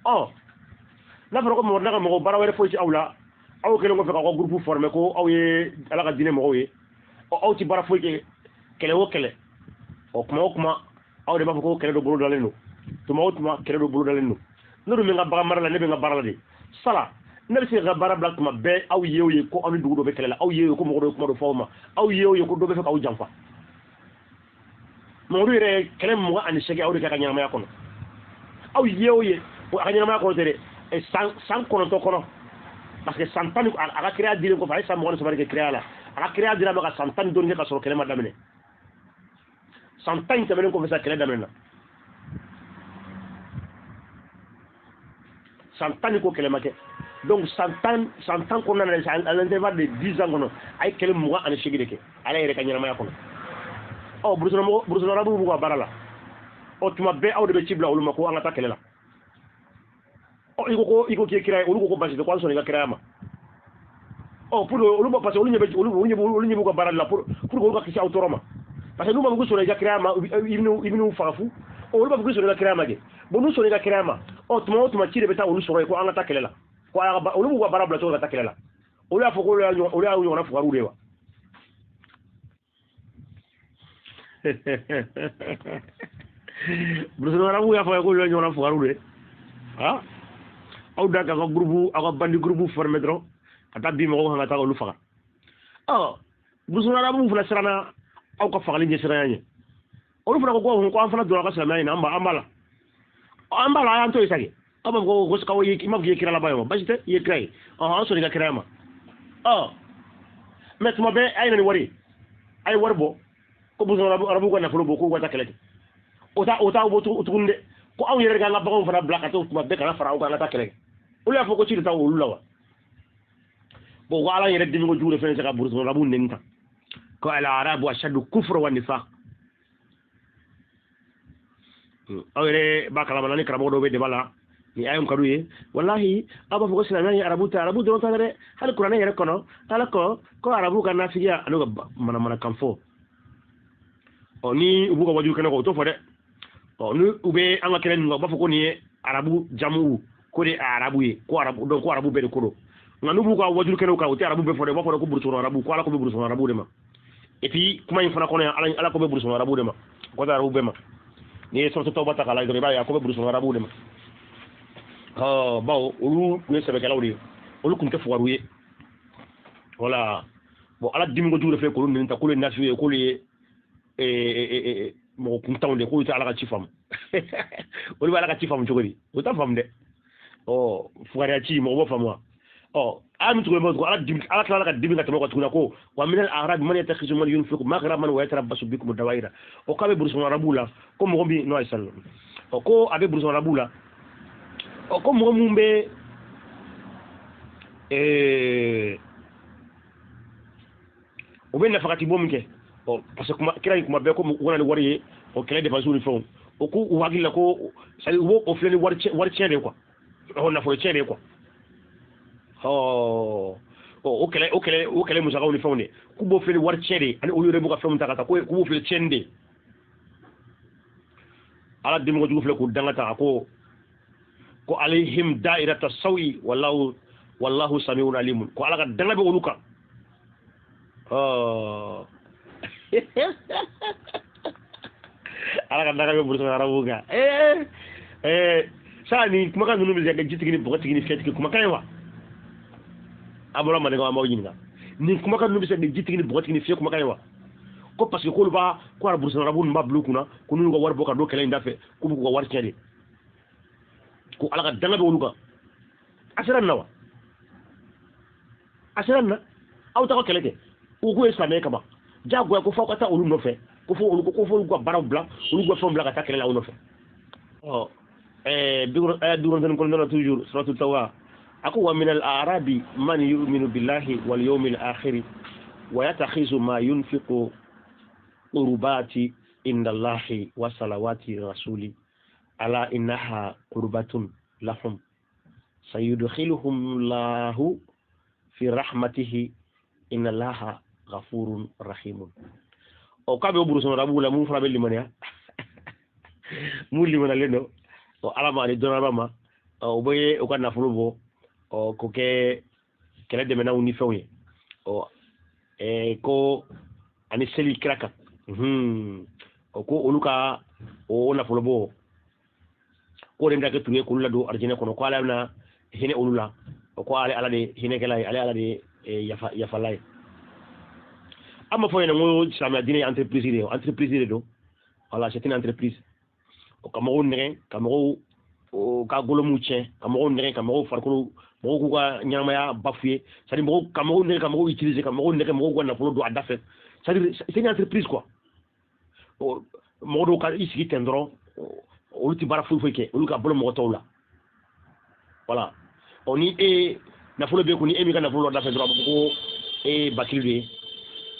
Ɔ n'a fɔra ko mɔgɔ n'a ka mɔgɔ baara wɛrɛ foyi tɛ aw la, aw kɛlen kɔfɛ k'aw ka groupe former ko aw ye Ala ka diinɛ mɔgɔw ye, ɔ aw tɛ baara foyi kɛ, kɛlɛ o kɛlɛ, ɔ kuma o kuma aw de b'a fɔ ko kɛlɛ dɔ bolo dalen don, tuma o tuma kɛlɛ dɔ bolo dalen don. Ne dun bɛ n ka bagan mara la, ne bɛ n ka baara la de. Sala ne bɛ se ka baara bila tuma bɛɛ, aw ye o ye ko aw ni dugu dɔ bɛ kɛlɛ la, aw ye o ye ko mɔgɔ dɔ ye kuma dɔ fɔ aw ma, aw ye o ye ko dɔ bɛ fɛ k'aw janfa. Mamadu yɛrɛ ye kɛlɛ 28 aw de kɛ a ka ɲɛnamaya kɔnɔ. Aw ye o ye a ka ɲɛnamaya kɔnɔ tɛ dɛ, san 9 kɔnɔ, parce que san 10 a ka kiraya dilen kɔfɛ, a ye san 23 de kɛ kiraya la. A ka kiraya dira ma ka san 10 ni dɔɔni kɛ ka sɔrɔ kɛlɛ ma daminɛ. San 10 in tɛmɛnen kɔfɛ sa, kɛlɛ daminɛna. San 10 ni ko kɛlɛ ma kɛ. Donc san 10 kɔnɔna na, à l'intervalle de 10 ans kɔnɔ, a ye kɛlɛ 28 de kɛ ale yɛrɛ ka ɲɛnamaya kɔnɔ. Ɔ burusɔn arabuw b'u ka baara la. Ɔ tuma bɛɛ aw de bɛ ci bila olu ma ko an ka taa kɛlɛ la. Ɔ i ko i ko k'i ye kira ye, olu ko ko basi tɛ, ko an sɔnna i ka kiraya ma. Ɔ pour que olu ba, parce que olu ɲɛ bɛ olu ɲɛ b'u ka baara de la pour que olu ka kisi aw tɔɔrɔ ma. Parce que n'u m'a fɔ k'u sɔnna i ka kiraya ma, i bɛn'u faga fu. Ɔ olu b'a fɔ k'u sɔnna i ka kiraya ma kɛ. Bon n'u sɔnna i ka kiraya ma, ɔ tuma o tuma ci de bɛ taa olu sɔrɔ yen ko an ka taa kɛlɛ la. Ko olu b'u ka baara bila cogo ka taa kɛlɛ la. Olu y'a fɔ ko olu y'a ɲɔgɔnna fugariw de ye wa? Burusɔn arabuw y'a fɔ k'olu y'a ɲɔgɔnna fugariw de ye. Ah, aw da k'aw ka groupe, aw ka bandi groupe former dɔrɔn ka taa bin mɔgɔw kan ka taa olu faga. Ɔ burusɔn arabuw fana siranna aw ka fagali ɲɛsiranya ɲɛ. Olu fana ko ko an fana donna aw ka silamɛya in na, an b'a la. An b'a la, a y'an to yen sa kɛ. Aw b'a fɔ ko k'aw ye, i m'a fɔ k'i ye kira laban ye wa? Baasi tɛ, i ye kira ye. Ɔ an sɔnna i ka kiraya ma. Ɔ mais tuma bɛɛ a ye na ni wari ye, a ye wari bɔ ko burusɔn arabuw ka nafolo bɔ k'u ka taa kɛlɛ kɛ. O t'aw bɔ tuguni dɛ, ko anw yɛrɛ k'an ka baganw fana bila ka taa tuma bɛɛ kana fara aw kan an ka taa kɛlɛ kɛ. Olu y'a fɔ ko ci de t'aw olu la wa? Bon ko Ala yɛrɛ dimi kojugu de fɛnɛ se ka burusɔn arabuw neni tan. Ko al arabu ashaddu kufra wa nifaq. Aw yɛrɛ b'a kalama ni karamɔgɔ dɔw bɛ débat la ni ayo ka d'u ye, walahi aw b'a fɔ ko silamɛya ye arabu ta, arabu dɔrɔn ta dɛ, hali kuranɛ yɛrɛ kɔnɔ Ala ko ko arabu ka nafigiya ani ka manamanakan fɔ. Ɔ ni u b'u ka wajulu kɛnɛ kan, u t'o fɔ dɛ. Ɔ ni u bɛ an ka kɛnɛ ninnu kan, u b'a fɔ ko nin ye arabu jamu, ko de ye arabu ye, ko arabu donc ko arabu bɛɛ de ko don. Nka n'u b'u ka wajulu kɛnɛw kan, u tɛ arabu bɛɛ fɔ dɛ, u b'a fɔ ko burusɔn arabu, ko Ala ko bɛ burusɔn arabu de ma. Et puis kuma in fana kɔnɔ yan, Ala ko bɛ burusɔn arabu de ma, ko tɛ arabu bɛɛ ma. N'i ye sɔrɔtɔ tɔw ta k'a lajɛ dɔrɔn, i b'a ye a ko bɛ burusɔn arabu de ma. Ɔ bawo olu tun ye sɛbɛkɛlaw de ye, olu tun tɛ fugariw ye. Voilà. Bon Ala dimi kojugu de filɛ k'olu neni ta, k'olu ye nafiw ye, k'olu ye mɔgɔ kuntanw de, k'olu tɛ Ala ka ci faamu. Olu bɛ Ala ka ci faamu cogo di? O t'a faamu dɛ. Ɔ fugariya ci mɔgɔ b'o faamu wa? Ɔ aya min tugulen bɛ tugun, Ala dimi, Ala tilala ka dimi ka tɛmɛ o kan tuguni ko wa minal a'rabi man yattakhidhu man yunfiqu maghraman wa yatarabbasu bikum dawa'ira. O k'a bɛ burusɔn arabuw la, ko mɔgɔ min n'o ye sali, ɔ ko a bɛ burusɔn arabuw la, ɔ ko mɔgɔ min bɛ u bɛ nafakati bɔ min kɛ. Ɔ parce que kuma kira in kuma bɛɛ ko u kana ni wari ye, o kɛlɛ dépense ni fɛnw, o ko u hakili la ko c'est à dire u b'o o filɛ ni wari tiɲɛ de ye quoi, ɔ nafolo tiɲɛ de ye quoi. Ɔ o kɛlɛ musakaw ni fɛnw de, k'u b'o filɛ ni wari tiɲɛ de ye, ani olu yɛrɛ b'u ka fɛnw ta ka taa, k'u b'o filɛ tiɲɛni de ye. Ala dimi kojugu filɛ k'u danga ta, a ko ko alayhim da'irata sawi wallahu wallahu samiun alimun, ko Ala ka danga bɛ olu kan. Ɔ Ala ka danga bɛ burusɔn arabuw kan. Saa ni kumakan ninnu bɛ se ka kɛ jitigi ni bɔgɔtigi ni fiyɛtigi kumakan ye wa? A bɔra maninkaw, an b'aw ɲininka, nin kumakan ninnu bɛ se ka kɛ jitigi ni bɔgɔtigi ni fiyɛ kumakan ye wa? Ko parce que k'olu b'a ko arabu ninnu b'a bila u kunna ko n'u ka wari bɔ ka don kɛlɛ in da fɛ k'u b'u ka wari tiɲɛ de ko Ala ka danga bɛ olu kan. A sera nin na wa? A sera nin na? Aw t'aw ka kɛlɛ kɛ u k'u ye silamɛ kama diyagoya ko f'aw ka taa olu nɔfɛ ko fo olu ko f'olu ka baaraw bila olu ka fɛnw bila ka taa kɛlɛ la aw nɔfɛ. Ɔ aya 59 toujours suratu Tawba a ko wa min al-a'rabi man yu'minu billahi wal yawmil akhir wa yatakhizu ma yunfiqu qurbati inda Allahi wa salawati rasuli ala innaha qurbatun lahum sayudkhiluhum Allahu fi rahmatihi inna Allaha ghafurun rahimun. O k'a bɛ burusi kɔnɔ arabu la mun fana bɛ limaniya mun limaniyalen don o Ala ma ani dɔnnaba ma o bɛ u ka nafolo bɔ ɔ k'o kɛ kɛlɛ dɛmɛnaw ni fɛnw ye ɔ ko ani seli kira kan o ko olu ka o nafolo bɔ k'o de bɛna kɛ turu ye k'olu ladon arijinɛ kɔnɔ ko Ala bɛna hinɛ olu la o ko ale Ala de hinɛkɛla ye ale Ala de yafala ye. An b'a fɔ ɲɛna ko silamɛya diinɛ ye entreprise de ye, entreprise de don, voilà, c'est une entreprise. O ka mɔgɔw nɛgɛn ka mɔgɔw ka golomuw tiɲɛ ka mɔgɔw nɛgɛn ka mɔgɔw farikolo mɔgɔw k'u ka ɲɛnamaya bafouer, c'est à dire mɔgɔw ka mɔgɔw nɛgɛn ka mɔgɔw utiliser ka mɔgɔw nɛgɛn mɔgɔw ka nafolo don a da fɛ, c'est à dire c'est une entreprise quoi. Mɔgɔ dɔw ka i sigi ten dɔrɔn olu tɛ baara foyi foyi kɛ olu ka balo mɔgɔ tɔw la, voilà. Ɔ ni e nafolo bɛ kun ni e m'i ka nafolo da fɛ dɔrɔn a b'a fɔ ko e ye bakili de ye,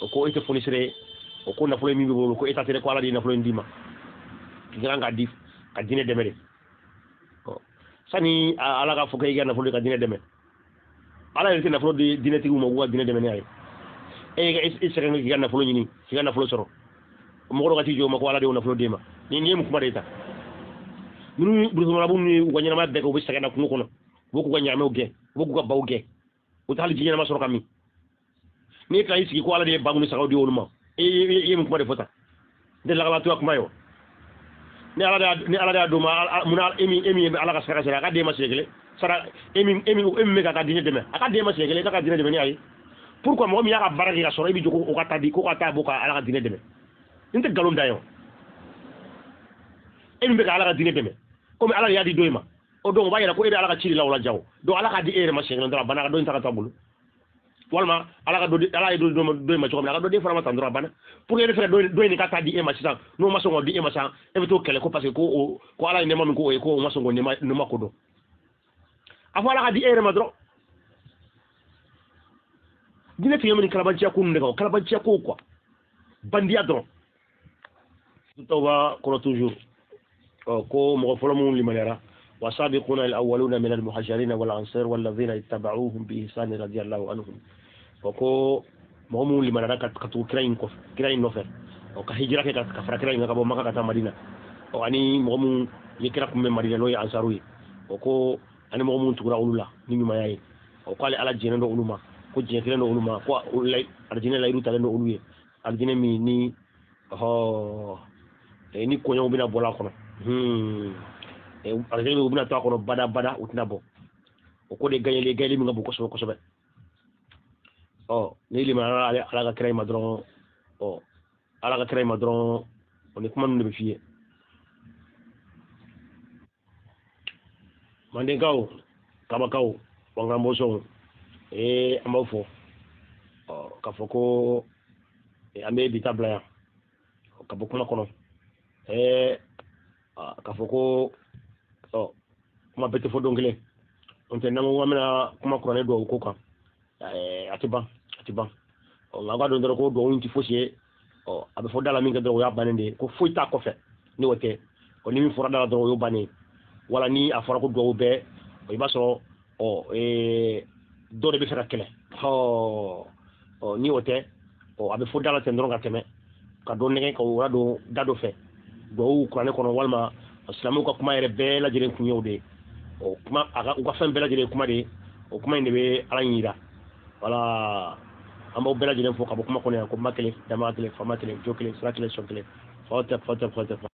o ko e tɛ fonisere ye, o ko nafolo min b'i bolo ko e ta tɛ dɛ, ko Ala de ye nafolo in d'i ma k'i kan k'a di ka diinɛ dɛmɛ de. Ɔ sani Ala k'a fɔ k'e ka nafolo ka diinɛ dɛmɛ, Ala yɛrɛ tɛ nafolo di diinɛtigiw ma k'u ka diinɛ dɛmɛ n'a ye. E e sɛgɛn k'i ka nafolo ɲini k'i ka nafolo sɔrɔ mɔgɔ dɔ ka t'i jɔ o ma ko Ala de y'o nafolo d'e ma, nin ye mun kuma de ye tan? Minnu burusikɔnɔrabu ninnu ye u ka ɲɛnamaya bɛɛ kɛ u bɛ sɛgɛn na kungo kɔnɔ, u b'u k'u ka ɲaamɛw gɛn, u b'u k'u ka baw gɛn, u tɛ hali ji ɲɛnama sɔrɔ ka min. N'i tila y'i sigi ko Ala de ye baw ni sagaw di olu ma, e ye mun kuma de fɔ tan? N tɛ lakalatɔ kuma ye wa? Ni Ala de y'a d'o ma, munna e min bɛ Ala ka sara sara a ka d'e ma siɲɛ kelen sara, e min bɛ k'a ka diinɛ dɛmɛ a ka d'e ma siɲɛ kelen, e ka diinɛ dɛmɛ ni a ye. Pourquoi mɔgɔ min y'a ka baara kɛ ka sɔrɔ e bɛ jɔ ko ka taa di ko ka taa bɔ ka Ala ka diinɛ dɛmɛ? N tɛ nkalon da ye wa? E min bɛ ka Ala ka diinɛ dɛmɛ komi Ala de y'a di dɔ in ma, o donc o b'a yira ko e bɛ Ala ka ci de la o la jago, donc Ala k'a di e yɛrɛ ma siɲɛ kelen dɔrɔn a banna, a ka dɔ in ta ka to a bolo, walima Ala ka dɔ Ala ye dɔ in ma cogo min na a ka dɔ den fana ma tan dɔrɔn a banna. Pour que e bɛ fɛ dɔ in ka taa di e ma sisan, n'o ma sɔn k'o di e ma sisan, e bɛ t'o kɛlɛ ko parce que ko Ala ye nɛɛma min k'o ye ko o ma sɔn k'o nɛɛma ko dɔn. A fɔ Ala ka di e yɛrɛ ma dɔrɔn. Diinɛ tigɛ min ni kalabanciya ko ninnu de kan, kalabanciya ko quoi, bandiya dɔrɔn. Tawba kɔnɔ toujours ko mɔgɔ fɔlɔ minnu limaniyara wasabiquna al-awwaluna min al-muhajirin wal ansar walladhina ittaba'uhum bi ihsan radiyallahu anhum, ko mɔgɔ minnu limaniyara ka tugu kira in kɔfɛ, kira in nɔfɛ, ka hijira kɛ ka fara kira in kan ka bɔ Maka ka taa Madina, ani mɔgɔ minnu ye kira kunbɛn Madina n'o ye ansaru ye, o ko ani mɔgɔ minnu tugura olu la ni ɲumanya ye, o ko ale Ala jɛnnen don olu ma, ko diɲɛ kelen don olu ma, ko arijinɛ layiru talen don olu ye, arijinɛ min ni ni kɔɲɔw bɛna bɔ a kɔnɔ, arijinɛ u bɛna to a kɔnɔ bada bada, u tɛna bɔ, o ko de gaɲɛli min ka bon kosɛbɛ kosɛbɛ. Ɔ ni limaniyara Ala ka kira in ma dɔrɔn, ɔ Ala ka kira in ma dɔrɔn, o ni kuma ninnu de bɛ f'i ye. Mandenkaw, kabakaw, wankanbɔsɔnw, an b'aw fɔ k'a fɔ ko an bɛ bi ta bila yan ka bɔ kuma kɔnɔ, k'a fɔ ko kuma bɛɛ tɛ fɔ don kelen, n'o tɛ n'an ko k'an bɛna kuma kuranɛ duwawu ko kan, a tɛ ban, a tɛ ban. Nka a b'a dɔn dɔrɔn ko duwawu in tɛ fosi ye, a bɛ fɔ da la min kɛ dɔrɔn o y'a bannen de ye, ko foyi t'a kɔfɛ ni o tɛ, ni min fɔra da la dɔrɔn o y'o bannen ye. Wala ni a fɔra ko duwawu bɛɛ, i b'a sɔrɔ dɔ de bɛ fɛ ka kɛlɛ, ni o tɛ, a bɛ fɔ da la ten dɔrɔn ka tɛmɛ ka dɔ nɛgɛ ka o ladon da dɔ fɛ duwawu kuranɛ kɔnɔ, walima silamɛw ka kuma yɛrɛ bɛɛ lajɛlen kun ye o de ye, o kuma a ka u ka fɛn bɛɛ lajɛlen kuma de ye, o kuma in de bɛ Ala in yira. Wala an b'aw bɛɛ lajɛlen fo ka bɔ kuma kɔnɔ yan, ko ma kelen, dama kelen, faama kelen, jo kelen, sira kelen, sɔn kelen, fa tɛ fa tɛ fa tɛ.